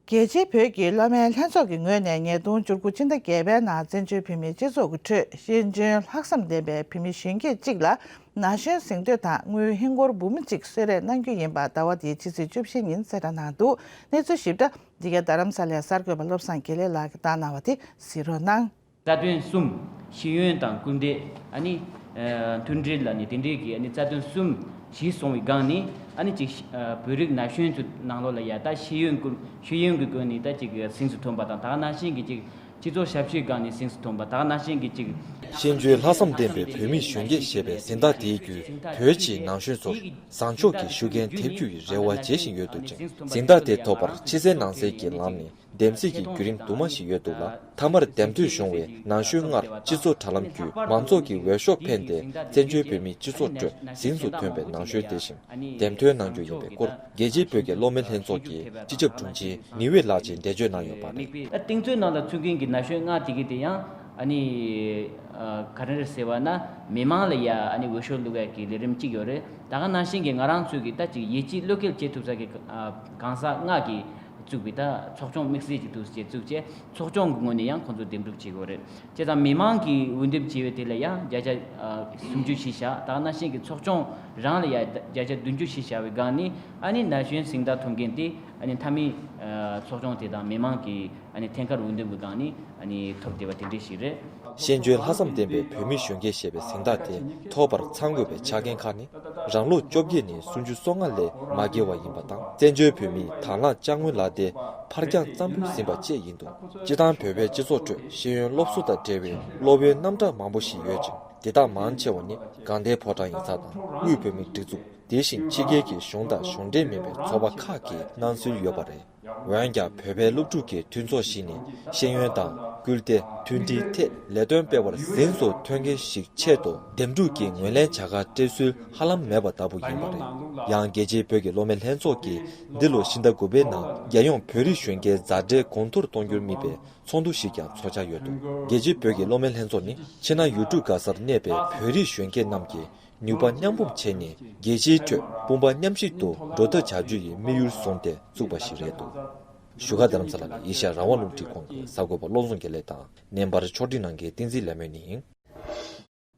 རྒྱལ་སྤྱིའི་བོད་ཀྱི་སློབ་མའི་ལྷན་ཚོགས་ཀྱི་ངོས་ནས་ཉིས་སྟོང་བཅུ་དགུ་ཕྱི་ཟླ་བརྒྱད་པའི་ནང་བཙན་བྱོལ་བོད་མིའི་སྤྱི་ཚོགས་ཀྱི་ཁྲོད་ཤེས་འཇོན་ལྷག་བསམ་ལྡན་པའི་བོད་མི་གཞོན་སྐྱེས་གཅིག་ལ་ན་གཞོན་གཟེངས་བསྟོད་དང་དངུལ་ཧིན་སྒོར་འབུམ་གཅིག་གསོལ་རས་གནང་རྒྱུ་ཡིན་པ་ཟླ་བ་འདིའི་ཕྱི་ཚེས་བཅུ་བཞི་ཉིན་གསལ་བསྒྲགས་གནང་འདུག། གནས་ཚུལ་ཞིབ་ཕྲ་འདི་ག་རྡ་རམ་ས་ལའི་གསར་འགོད་པ་བློ་བཟང་དགེ་ལེགས་ལགས་ཀྱིས་བཏང་གནང་བ་དེ་གཟིགས་རོགས་གནང་། རྩ་དོན་གསུམ། ཤེས་ཡོན་དང་སྐུལ་འདེད། ཨ་ནི། ཨ། མཐུན་སྒྲིལ་ལ་ནི་དེ་འདྲའི་གི་ཨ་ནི་རྩ་དོན་གསུམ་གཞི་བཟུང་བའི་སྒང་ནས་ཨ་ནི་ཅིག་ཨ། བོད་རིགས་ན་གཞོན་ཚོའི་ནང་ལོགས་ལ་ཡ་ད་ཤེས་ཡོན་ཀུན་ཤེས་ཡོན་གྱི་སྒོ་ནས་ད་ཅིག་གཟེངས་སུ་ཐོན་པ་དང་། ད་ག་ནང་བཞིན་གྱི་ཅིག་སྤྱི་ཚོགས་ཞབས་ཞུའི་སྒང་ནས་གཟེངས་སུ་ཐོན་པ། ད་ག་ནང་བཞིན་གྱི་ཅིག་ཤེས་འཇོན་ལྷག་བསམ་ལྡན་པའི་བོད་མི་གཞོན་སྐྱེས་ཞེས་པའི་གཟེངས་རྟགས་དེའི་བརྒྱུད་བོད་ཀྱི་ནང་གཞོན་ཚོར་བཟང་ཕྱོགས་ཀྱི་ཤུགས་རྐྱེན་ཐེབས་རྒྱུ་ཡི་རེ་བ་བྱེད་བཞིན་ཡོད་འདུག་ཅིང་། གཟེངས་རྟགས་དེ་ཐོབ་པར་ཕྱི་གསལ་ནང་གསལ་གྱི་ལམ་ནས་འདེམས་གསེས་ཀྱི་བརྒྱུད་རིམ་དུ་མ་ཞིག་ཡོད་འདུག་ལ། མཐའ་མར་འདེམས་ཐོན་བྱུང་བའི་ནང་གཞོན་ལྔར་སྤྱི་ཚོགས་དྲ་ལམ་བརྒྱུད་མང་ཚོགས་ཀྱི་འོས་ཤོག་འཕེན་ཏེ་བཙན་བྱོལ་བོད་མིའི་སྤྱི་ཚོགས་ཁྲོད་གཟེངས་སུ་ཐོན་པའི་ནང་གཞོན་དེ་བཞིན་འདེམས་ཐོན་གནང་རྒྱུ་ཡིན་པའི་སྐོར་རྒྱལ་སྤྱིའི་བོད་ཀྱི་སློབ་མའི་ལྷན་ཚོགས་ཀྱི་སྤྱི་ཁྱབ་དྲུང་ཆེ་ནི་ཝེ་ལགས་ཀྱིས་འགྲེལ་བརྗོད་གནང་ཡོད་པ་རེད། ད་རྟིང་རྩོད་ནང་ལ་ཚུད་མཁན་གྱི་ན་གཞོན་ལྔ་དེ་གའི་དེ་ཡང་ ཨ་ནི་ཨ་ག་རེ་རེད་ཟེར་བ་ན། མི་མང་ལ་ཡ་ཨ་ནི་འོས་ཤོག་བླུག་ཡ་གི་ལས་རིམ་གཅིག་ཡོད་རེད། ད་ག་ནང་བཞིན་གྱི་ང་རང་ཚོས་ཀྱི་ད་ཅིག་ཡིད་ཆེས་བློས་འགེལ་བྱེད་ཐུབ་ས་གི་ཨ་གང་ཟག་ལྔ་གིས་བཙུགས་པའི་ད་ཚོགས་ཆུང་དམིགས་བསལ་གྱི་འདུག་ཅེས་བཙུགས་བྱས། ཚོགས་ཆུང་གི་ངོས་ནས་ཡང་ཁོང་ཚོ་འདེམས་སྒྲུག་བྱེད་དགོས་རེད། བྱས་ཙང་མི་མང་གིས་འོས་འདེམས་བྱས་པའི་དེ་ལ་ཡང་བརྒྱ་ཆ་ཨ་སུམ་ཅུ་གཞི་བཞག་ད་ག་ནང་བཞིན་གྱི་ཚོགས་ཆུང་རང་ལ་ཡང་བརྒྱ་ཆ་བདུན་ཅུ་གཞི་བཞག་པའི་སྒང་ནས། ཨ་ནི་ན་གཞོན་གཟེངས་རྟགས་ཐོབ་མཁན་དེ་ཨ་ནི་མཐའ་མའི་ཨ་ཚོགས་ཆུང་དེ་དང་མི་མང་གི་ཨ་ནི་ཐད་ཀར་འོས་འདེམས་ཀྱི་སྒང་ནས་ཨ་ནི་ཐོབ་བསྡད་པ་དེ་འདྲ་ཞིག་རེད། ཤེས་འཇོན་ལྷག་བསམ་ལྡན་པའི་བོད་མི་གཞོན་སྐྱེས་ཞེས་པའི་གཟེངས་རྟགས་དེ་ཐོབ་པར་ཚང་དགོས་པའི་ཆ་རྐྱེན་ཁག་ནི། རང་ལོ་བཅོ་བརྒྱད་ནས་སུམ་ཅུ་སོ་ལྔ་ལས་མ་བརྒལ་བ་ཡིན་པ་དང་། བཙན་བྱོལ་བོད་མིའི་དང་བླངས་ཅ་དངོས་ལག་དེབ་ཕར་འགྱངས་ཙམ་ཕུལ་ཟིན་པ་བཅས་ཡིན་འདུག་སྤྱིར་བཏང་བོད་པའི་སྤྱི་ཚོགས་ཁྲོད་ཤེས་ཡོན་སློབ་གསོ་དང་འབྲེལ་བའི་སློབ་ཡོན་རྣམ་གྲངས་མང་པོ་ཞིག་ཡོད་ཅིང་། དེ་དག་མང་ཆེ་བ་ནི་དགའ་ལྡན་ཕོ་བྲང་ཡིག་ཚང་དང་དབུས་བོད་མིའི་སྒྲིག་འཛུགས། དེ་བཞིན་ཕྱི་རྒྱལ་གྱི་གཞུང་དང་གཞུང་འབྲེལ་མིན་པའི་ཚོགས་པ་ཁག་གིས་གནང་སྲོལ་ཡོད་པ་རེད། འོན་ཀྱང་བོད་པའི་སློབ་ཕྲུག་གི་མཐུན་ཚོགས་ཤིག་ནི་ཤེས་ཡོན་དང་སྐུལ་འདེད། མཐུན་སྒྲིལ་ཐད་ལས་དོན་སྤེལ་བར་གཟེངས་སུ་ཐོན་མཁན་ཞིག་ཆེད་དུ་འདེམས་སྒྲུག་གི་ངོས་ལེན་བྱ་དགའ་སྤྲད་སྲོལ་ཧ་ལམ་མེད་པ་ལྟ་བུ་ཡིན་པ་རེད། ཡང་རྒྱལ་སྤྱིའི་བོད་ཀྱི་སློབ་མའི་ལྷན་ཚོགས་ཀྱིས་འདི་ལོ་ཕྱི་ཟླ་དགུ་པའི་ནང་རྒྱལ་ཡོངས་བོད་རིགས་གཞོན་སྐྱེས་མཛའ་འབྲེལ་གོང་མཐོར་གཏོང་རྒྱུར་དམིགས་པའི་ཚོགས་འདུ་ཞིག་ཀྱང་ཚོགས་འཆར་ཡོད་འདུག་རྒྱལ་སྤྱིའི་བོད་ཀྱི་སློབ་མའི་ལྷན་ཚོགས་ནི་ཕྱི་ནང་ཡུལ་གྲུ་ག་སར་གནས་པའི་བོད་རིགས་གཞོན་སྐྱེས་རྣམས་ཀྱིས་ནུས་པ་མཉམ་སྤུངས་བྱས་ནས་རྒྱལ་སྤྱིའི་ཁྲོད་དཔུང་པ་མཉམ་གཤིབ་ཏུ་འགྲོ་ཐབས་བྱ་རྒྱུ་ཡི་དམིགས་ཡུལ་བཟུང་སྟེ་བཙུགས་པ་ཞིག་རེད་འདུག་བཞུགས་སྒར་རྡ་རམ་ས་ལ་ནས་ཨེ་ཤ་ཡ་རང་དབང་རླུང་འཕྲིན་ཁང་གི་གསར་འགོད་པ་བློ་བཟང་དགེ་ལེགས་དང་། བརྙན་པར་ཕྱོགས་སྒྲིག་གནང་མཁན་བསྟན་འཛིན་ལྷ་མོ་ཡིན།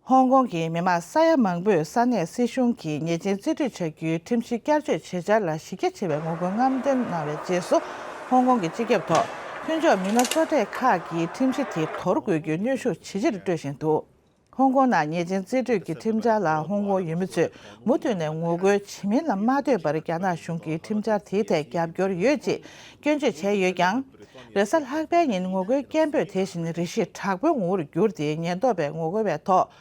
ཧོང་ཀོང་གི་མི་མང་ས་ཡ་མང་པོས་ས་གནས་སྲིད་གཞུང་གིས་ཉེས་ཅན་རྩིས་སྤྲོད་བྱ་རྒྱུའི་ཁྲིམས་གཞི་བསྐྱར་བཅོས་བྱེད་འཆར་ལ་གཞི་རྒྱ་ཆེ་བའི་ངོ་རྒོལ་རྔམ་སྟོན་གནང་བའི་རྗེས་སུ། ཧོང་ཀོང་གི་སྤྱི་ཁྱབ་ཐོག་མཐུན་ཕྱོགས་མི་སྣ་གཙོ་གྲས་ཁག་གིས་ཁྲིམས་གཞི་དེ་དོར་དགོས་རྒྱུའི་གནོན་ཤུགས་ཇེ་ཆེར་སྤྲོད་བཞིན་འདུག་ཧོང་ཀོང་ནང་ཉེས་ཅན་རྩིས་སྤྲོད་ཀྱི་ཁྲིམས་འཆར་ལ་ཧོང་ཀོང་ཡུལ་མི་ཚོས་མུ་མཐུད་ནས་ངོ་རྒོལ་བྱེད་མིན་ལ་མ་ལྟོས་པར་རྒྱ་ནག་གཞུང་གིས་ཁྲིམས་འཆར་དེའི་ཐད་རྒྱབ་སྐྱོར་ཡོད་ཅེས་སྐྱོན་བརྗོད་བྱས་ཡོད་ཀྱང་། རེས་གཟའ་ལྷག་པའི་ཉིན་ངོ་རྒོལ་སྐད་འབོད་དེ་བཞིན་རེ་ཞིག་དྲག་པོའི་ངོ་བོར་གྱུར་ཏེ། ཉེན་རྟོག་པས་ངོ་རྒོལ་བའི་ཐོག་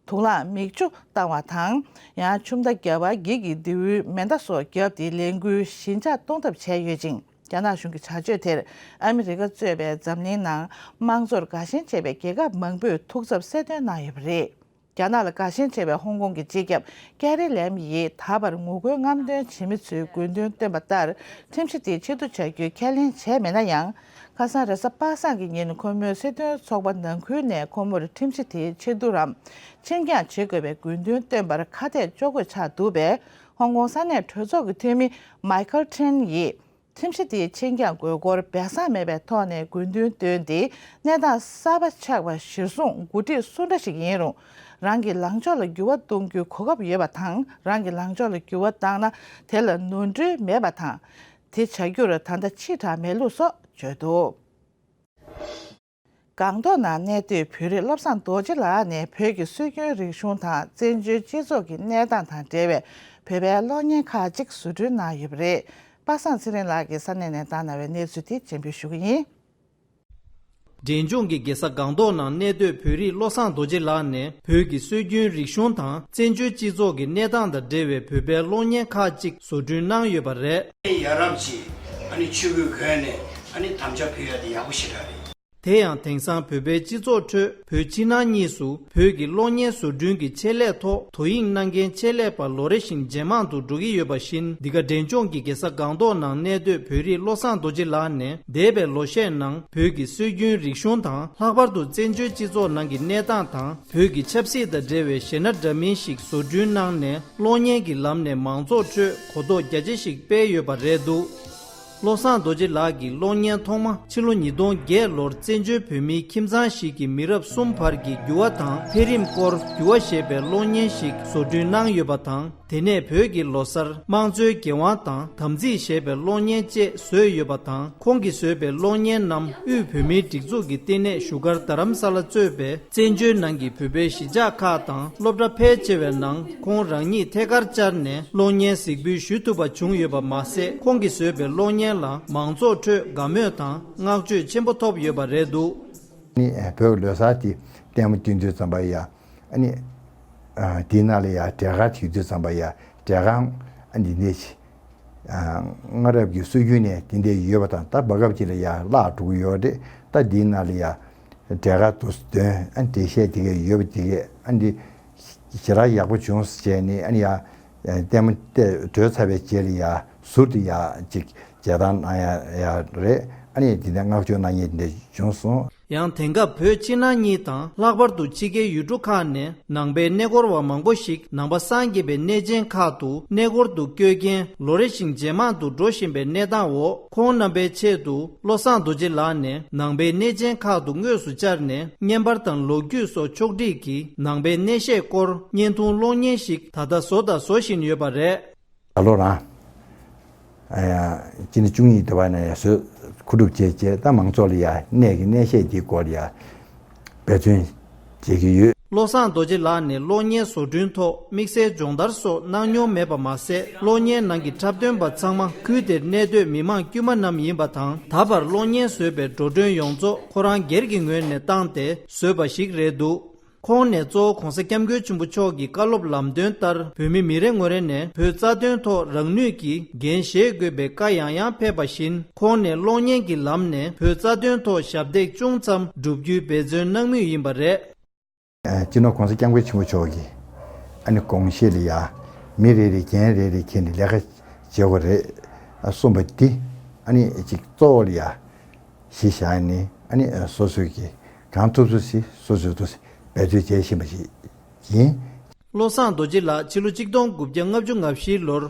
དུག་རླངས་མིག་ཆུ་བཏང་བ་དང་། ཡང་ཆུ་མདའ་བརྒྱབ་པ། འགྱིག་གི་མདེའུའི་མེ་མདའ་སོགས་བརྒྱབ་སྟེ་ལས་འགུལ་ཞི་འཇགས་གཏོང་ཐབས་བྱས་ཡོད་ཅིང་། རྒྱ་ནག་གཞུང་གི་བྱ་སྤྱོད་དེར་ཨ་མི་རི་ཀ་གཙོས་པའི་འཛམ་གླིང་ནང་དམངས་གཙོར་དགའ་ཞེན་ཆེ་བའི་རྒྱལ་ཁབ་མང་པོས་ཐུགས་འཚབ་གསལ་སྟོན་གནང་ཡོད་པ་རེད། རྒྱ་ནག་ལ་དགའ་ཞེན་ཆེ་བའི་ཧོང་ཀོང་གི་སྤྱི་ཁྱབ་ཀེ་རི་ལེམ་ཡིས་ད་བར་ངོ་རྒོལ་རྔམ་སྟོན་བྱེད་མི་ཚོས་དགོས་འདུན་བཏོན་པ་ལྟར་ཁྲིམས་གཞི་དེ་ཕྱིར་བསྡུ་བྱ་རྒྱུའི་ཁས་ལེན་བྱས་མེད་ན་ཡང་། ཁ་སང་རེས་གཟའ་པ་སངས་ཀྱི་ཉིན་ཁོ་མོའི་སྲིད་དོན་ཚོགས་པ་ནང་ཁུལ་ནས་ཁོ་མོར་ཁྲིམས་གཞི་དེ་ཕྱིར་བསྡུ་རམ་ཕྱིར་འགྱངས་བྱེད་དགོས་པའི་དགོས་འདུན་བཏོན་པར་ཁ་གཏད་གཅོག་དགོས་ཆགས་འདུག་པས། ཧོང་ཀོང་ས་གནས་གྲོས་ཚོགས་ཀྱི་འཐུས་མི་མའི་ཁལ་ཁྲིན་ཡིས། ཁྲིམས་གཞི་དེའི་ཕྱིར་འགྱངས་དགོས་སྐོར་སྦས་གསང་མེད་པའི་ཐོག་ནས་དགོས་འདུན་བཏོན་ཏེ། གནས་སྟངས་གསར་པ་ཆགས་པ་གཞིར་བཟུང་འགོ་ཁྲིད་སུ་འདྲ་ཞིག་ཡིན་རུང་། རང་གི་ལངས་ཕྱོགས་ལ་འགྱུར་བ་གཏོང་རྒྱུའི་གོ་སྐབས་ཡོད་པ་དང་། རང་གི་ལངས་ཕྱོགས་ལ་འགྱུར་བ་བཏང་ན་དེ་ལ་ནོར་འཁྲུལ་མེད་པ་དང་། དེ་བྱ་རྒྱུར་ད་ལྟ་ཕྱི་དྲགས་མེད་ལུགས་སོགས་བརྗོད་འདུག་སྒང་ཏོག་ནང་གནས་སྡོད་བོད་རིགས་བློ་བཟང་རྡོ་རྗེ་ལགས་ནས་བོད་ཀྱི་སྲོལ་རྒྱུན་རིག་གཞུང་དང་བཙན་བྱོལ་སྤྱི་ཚོགས་ཀྱི་གནས་སྟངས་དང་འབྲེལ་བའི་བོད་པའི་གློག་བརྙན་ཁག་ཅིག་བཟོ་སྐྲུན་གནང་ཡོད་པ་རེད། པ་སངས་ཚེ་རིང་ལགས་ཀྱིས་ས་གནས་ནས་བཏང་གནང་བའི་གནས་ཚུལ་དེ་སྤྱན་འབུལ་ཞུ་གི་ཡིན། འབྲས་ལྗོངས་ཀྱི་རྒྱལ་ས་སྒང་ཏོག་ནང་གནས་སྡོད་བོད་རིགས་བློ་བཟང་རྡོ་རྗེ་ལགས་ནས་བོད་ཀྱི་སྲོལ་རྒྱུན་རིག་གཞུང་དང་བཙན་བྱོལ་སྤྱི་ཚོགས་ཀྱི་གནས་སྟངས་དང་འབྲེལ་བའི་བོད་པའི་གློག་བརྙན་ཁག་ཅིག་བཟོ་སྐྲུན་གནང་ཡོད་པ་རེད། ཡ་རབས་ཀྱི་ཨ་ནི་ཆོས་གོས་གོན་ནས་ཨ་ནི་དམ་བཅའ་ཕུལ་ཡ་དེ་ཡག་པོ་ཞེ་དྲག་རེད། དེ་ཡང་དེང་སང་བོད་པའི་སྤྱི་ཚོགས་ཁྲོད་བོད་ཕྱི་ནང་གཉིས་སུ་བོད་ཀྱི་གློག་བརྙན་བཟོ་སྐྲུན་གྱི་ཆེད་ལས་ཐོག་དོ་དབྱིངས་གནང་མཁན་ཆེད་ལས་པ་ལོ་རེ་བཞིན་ཇེ་མང་དུ་འགྲོ་གི་ཡོད་པ་བཞིན། འདི་ག་འབྲས་ལྗོངས་ཀྱི་རྒྱལ་ས་སྒང་ཏོག་ནང་གནས་སྡོད་བོད་རིགས་བློ་བཟང་རྡོ་རྗེ་ལགས་ནས་འདས་པའི་ལོ་ཤས་ནང་བོད་ཀྱི་སྲོལ་རྒྱུན་རིག་གཞུང་དང་ལྷག་པར་དུ་བཙན་བྱོལ་སྤྱི་ཚོགས་ནང་གི་གནས་སྟངས་དང་བོད་ཀྱི་ཆབ་སྲིད་དང་འབྲེལ་བའི་གཞས་སྣ་འདྲ་མིན་ཞིག་བཟོ་སྐྲུན་གནང་ནས་གློག་བརྙན་གྱི་ལམ་ནས་མང་ཚོགས་ཁྲོད་གོ་རྟོགས་རྒྱ་ཆེ་ཞིག་སྤེལ་ཡོད་པ་རེད་འདུག་བློ་བཟང་རྡོ་རྗེ་ལགས་ཀྱི་གློག་བརྙན་ཐོག་མ་ཕྱི་ལོ་ཉིས་སྟོང་བརྒྱད་ལོར་བཙན་བྱོལ་བོད་མིའི་ཁྱིམ་ཚང་ཞིག་གི་མི་རབས་གསུམ་བར་གྱི་འགྱུར་བ་དང་འཕེལ་རིམ་སྐོར་འགྱུར་བ་ཞེས་པའི་གློག་བརྙན་ཞིག་བཟོ་སྐྲུན་གནང་ཡོད་པ་དང་། དེ་ནས་བོད་ཀྱི་ལོ་གསར། དམངས་གཙོའི་འགན་དབང་དང་དམ་ཚིག་ཞེས་པའི་གློག་བརྙན་བཅས་བཟོས་ཡོད་པ་དང་། ཁོང་གིས་བཟོས་པའི་གློག་བརྙན་རྣམས་དབུས་བོད་མིའི་སྒྲིག་འཛུགས་ཀྱི་བསྟི་གནས་བཞུགས་སྒར་རྡ་རམ་ས་ལ་གཙོས་པའི་བཙན་བྱོལ་ནང་གི་བོད་པའི་གཞིས་ཆགས་ཁག་དང་སློབ་གྲྭ་ཕལ་ཆེ་བའི་ནང་ཁོང་རང་ཉིད་ཐད་ཀར་བཅར་ནས་གློག་བརྙན་གཟིགས་འབུལ་ཞུ་ཐུབ་པ་བྱུང་ཡོད་པ་མ་ཟད། ཁོང་གིས་བཟོས་པའི་གློག་བརྙན་ལ་མང་ཚོགས་ཁྲོད་དགའ་མོས་དང་བསྔགས་བརྗོད་ཆེན་པོ་ཐོབ་ཡོད་པ་རེད་འདུག་ནི་བོད་ལོ་གསར་དེ་ལྟད་མོ་སྟོན་དུས་ཙམ་པ་ཡ། ཨ་ནི། ཨ་དེའི་ནང་ལ་ཡ་འབྲས་དཀར་ཐེབས་དུས་ཙམ་པ་ཡ་འབྲས་དཀར་ཨ་འདི་འདྲས་ཤིག་ཨ་སྔ་རབས་ཀྱི་སྲོལ་རྒྱུན་ནས་དེ་འདྲས་ཡོད་པ་དང་། ད་བར་སྐབས་ཅིག་ལ་ཡ་བརླག་འགྲོ་གི་ཡོད་རེད། ད་འདིའི་ནང་ལ་ཡ་འབྲས་དཀར་དུ་འདོན་ཨ་འགྲེལ་བཤད་དེ་གས་ཡོད་པ་དེ་གས་ཨ་འདི་ཞེ་དྲག་ཡག་པོ་བྱུང་ཟེར་བྱས་ནས། ཨ་ནི་ཡ་ལྟད་མོ་བལྟས་གྲོལ་ཚར་བའི་རྗེས་ལ་ཡ་ཟུར་དུ་ཡ་ཅིག་མཇལ་དར་གནང་ཡ་ཡ་རེད། ཨ་ནི་དེ་ནས་བསྔགས་བརྗོད་གནང་མཁན་དེ་འདྲས་བྱུང་སོང་། ཡང་དེང་སྐབས་བོད་ཕྱི་ནང་གཉིས་དང་། ལྷག་པར་དུ་ཕྱི་རྒྱལ་ཡུལ་གྲུ་ཁག་ནས་ནང་པའི་གནས་སྐོར་བ་མང་པོ་ཞིག་ནང་པ་སངས་རྒྱས་པའི་གནས་ཆེན་ཁག་ཏུ་གནས་སྐོར་དུ་བསྐྱོད་མཁན་ལོ་རེ་བཞིན་ཇེ་མང་དུ་འགྲོ་བཞིན་པའི་གནས་སྟངས་འོག་ཁོང་རྣམ་པའི་ཆེད་དུ་བློ་བཟང་རྡོ་རྗེ་ལགས་ནས་ནང་པའི་གནས་ཆེན་ཁག་ཏུ་དངོས་སུ་བཅར་ནས་བརྙན་པར་དང་ལོ་རྒྱུས་སོགས་ཕྱོགས་བསྒྲིགས་ཀྱིས་ནང་པའི་གནས་བཤད་སྐོར་བརྙན་ཐུང་གློག་བརྙན་ཞིག་ད་ལྟ་བཟོ་དང་བཟོ་བཞིན་ཡོད་པ་རེད། ད་ལོ་རང་ཨ་ཡ་སྤྱི་ཟླ་བཅུ་གཉིས་དེ་བ་ནས་ཡ་བཟོས་མཁོ་སྒྲུབ་བྱས་རྗེས། ད་མང་ཚོགས་ལ་ཡ་གནས་ཀྱི་གནས་བཤད་ཀྱི་སྐོར་ལ་ཡ་འབད་བརྩོན་བྱེད་ཀྱི་ཡོད། བློ་བཟང་རྡོ་རྗེ་ལགས་ནས་གློག་བརྙན་བཟོ་སྐྲུན་ཐོག་དམིགས་བསལ་སྦྱོང་བརྡར་སོགས་གནང་མྱོང་མེད་པ་མ་ཟད། གློག་བརྙན་ནང་གི་འཁྲབ་སྟོན་པ་ཚང་མ་ཁུལ་དེར་གནས་སྡོད་མི་མང་དཀྱུས་མ་རྣམས་ཡིན་པ་དང་། ད་བར་གློག་བརྙན་བཟོས་པའི་འགྲོ་གྲོན་ཡོངས་རྫོགས་ཁོ་རང་སྒེར་གྱི་ངོས་ནས་བཏང་སྟེ་བཟོས་པ་ཞིག་རེད་འདུག་ཁོང་ནས་གཙོ་བོ་༸གོང་ས་༸སྐྱབས་མགོན་ཆེན་པོ་མཆོག་གི་བཀའ་སློབ་ལམ་སྟོན་ལྟར། བོད་མི་མི་རེ་ངོ་རེ་ནས་བོད་རྩ་དོན་ཐོག་རང་ནུས་ཀྱིས་འགན་བཞེས་དགོས་པའི་བཀའ་ཡང་ཡང་ཕེབས་པ་བཞིན། ཁོང་ནས་གློག་བརྙན་གྱི་ལམ་ནས་བོད་རྩ་དོན་ཐོག་ཞབས་འདེགས་ཅུང་ཙམ་སྒྲུབ་རྒྱུའི་འབད་བརྩོན་གནང་མུས་ཡིན་པ་རེད། ཨ་སྤྱི་ནོར་༸གོང་ས་༸སྐྱབས་མགོན་ཆེན་པོ་མཆོག་གིས་ཨ་ནི་དགོངས་བཞེད་ལ་ཡ་མི་རེ་རེ་འགན་རེ་རེ་འཁྱེར་ནས་ལས་ཀ་བྱེད་དགོས་རེད། ཨ་གསུངས་པ་འདི་ཨ་ནི་ཅིག་གཙོ་བོ་ལ་ཡ་གཞི་བཞག་ནས་ཨ་ནི་སོ་སོས་ཀྱི་གང་ཐུབ་ཐུབ་ཅིག་སོ་སོས་ཐུབ་ཅིག་འབད་རྩོལ་བྱེད་བཞིན་པ་ཞིག་ཡིན། བློ་བཟང་རྡོ་རྗེ་ལགས་ཕྱི་ལོ་ཆིག་སྟོང་དགུ་བརྒྱ་ལྔ་བཅུ་ང་བཞི་ལོར་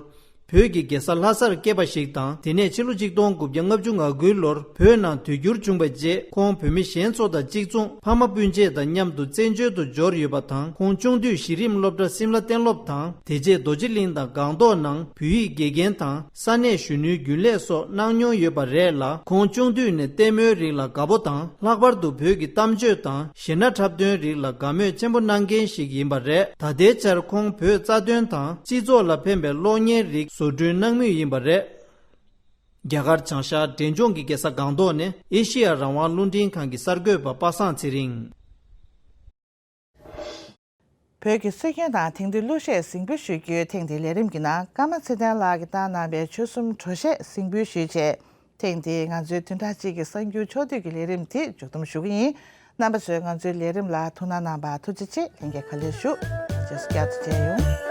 བོད་ཀྱི་རྒྱལ་ས་ལྷ་སར་སྐྱེས་པ་ཞིག་དང་། དེ་ནས་ཕྱི་ལོ་ཆིག་སྟོང་དགུ་བརྒྱ་ལྔ་བཅུ་ང་དགུ་ལོར་བོད་ནང་དུས་འགྱུར་བྱུང་བའི་རྗེས། ཁོང་བོད་མི་གཞན་ཚོ་དང་གཅིག་མཚུངས་ཕ་མ་སྤུན་མཆེད་དང་མཉམ་དུ་བཙན་བྱོལ་དུ་འབྱོར་ཡོད་པ་དང་། ཁོང་ཆུང་དུས་གཞི་རིམ་སློབ་གྲྭ་སིམ་ལ་གཏན་སློབ་དང་། དེ་རྗེས་རྡོ་རྗེ་གླིང་དང་སྒང་ཏོག་ནང་བོད་ཡིག་དགེ་རྒན་དང་ས་གནས་གཞོན་ནུའི་རྒྱུན་ལས་སོགས་གནང་མྱོང་ཡོད་པ་རེད་ལ། ཁོང་ཆུང་དུས་ནས་ལྟད་མོའི་རིགས་ལ་དགའ་པོ་དང་། ལྷག་པར་དུ་བོད་ཀྱི་གཏམ་བརྗོད་དང་གཞས་སྣ་འཁྲབ་སྟོན་རིགས་ལ་དགའ་མོས་ཆེན་པོ་གནང་མཁན་ཞིག་ཡིན་པ་རེད། ད་ལྟའི་ཆར་ཁོང་བོད་རྩ་དོན་དང་སྤྱི་ཚོགས་ལ་ཕན་པའི་གློག་བརྙན་རིགས་བཟོ་སྐྲུན་གནང་མུས་ཡིན་པ་རེད། རྒྱ་གར་བྱང་ཤར་འབྲས་ལྗོངས་ཀྱི་རྒྱལ་ས་སྒང་ཏོག་ནས་ཨེ་ཤི་ཡ་རང་དབང་རླུང་འཕྲིན་ཁང་གི་གསར་འགོད་པ་པ་སངས་ཚེ་རིང་། བོད་ཀྱི་སྲོལ་རྒྱུན་དང་དེང་དུས་གླུ་གཞས་གཟིགས་འབུལ་ཞུ་རྒྱུའི་ཐེངས་འདིའི་ལས་རིམ་གྱི་ནང་། ཀརྨ་ཚེ་བརྟན་ལགས་ཀྱིས་བཏང་གནང་བའི་ཆོལ་གསུམ་བྲོ་གཞས་གཟིགས་འབུལ་ཞུས་རྗེས། ཐེངས་འདིའི་ང་ཚོའི་བདུན་ཕྲག་གཅིག་གི་གསར་འགྱུར་ཕྱོགས་བསྡུས་ཀྱི་ལས་རིམ་དེ་མཇུག་བསྡོམས་ཞུ་གི་ཡིན། རྣམ་པ་ཚོས་ང་ཚོའི་ལས་རིམ་ལ་ཐུགས་སྣང་གནང་བར་ཐུགས་རྗེ་ཆེ། ལྷན་རྒྱས་བཀའ་ལན་ཞུ། རྗེས་སུ་བསྐྱར་དུ་མཇལ་ཡོང་།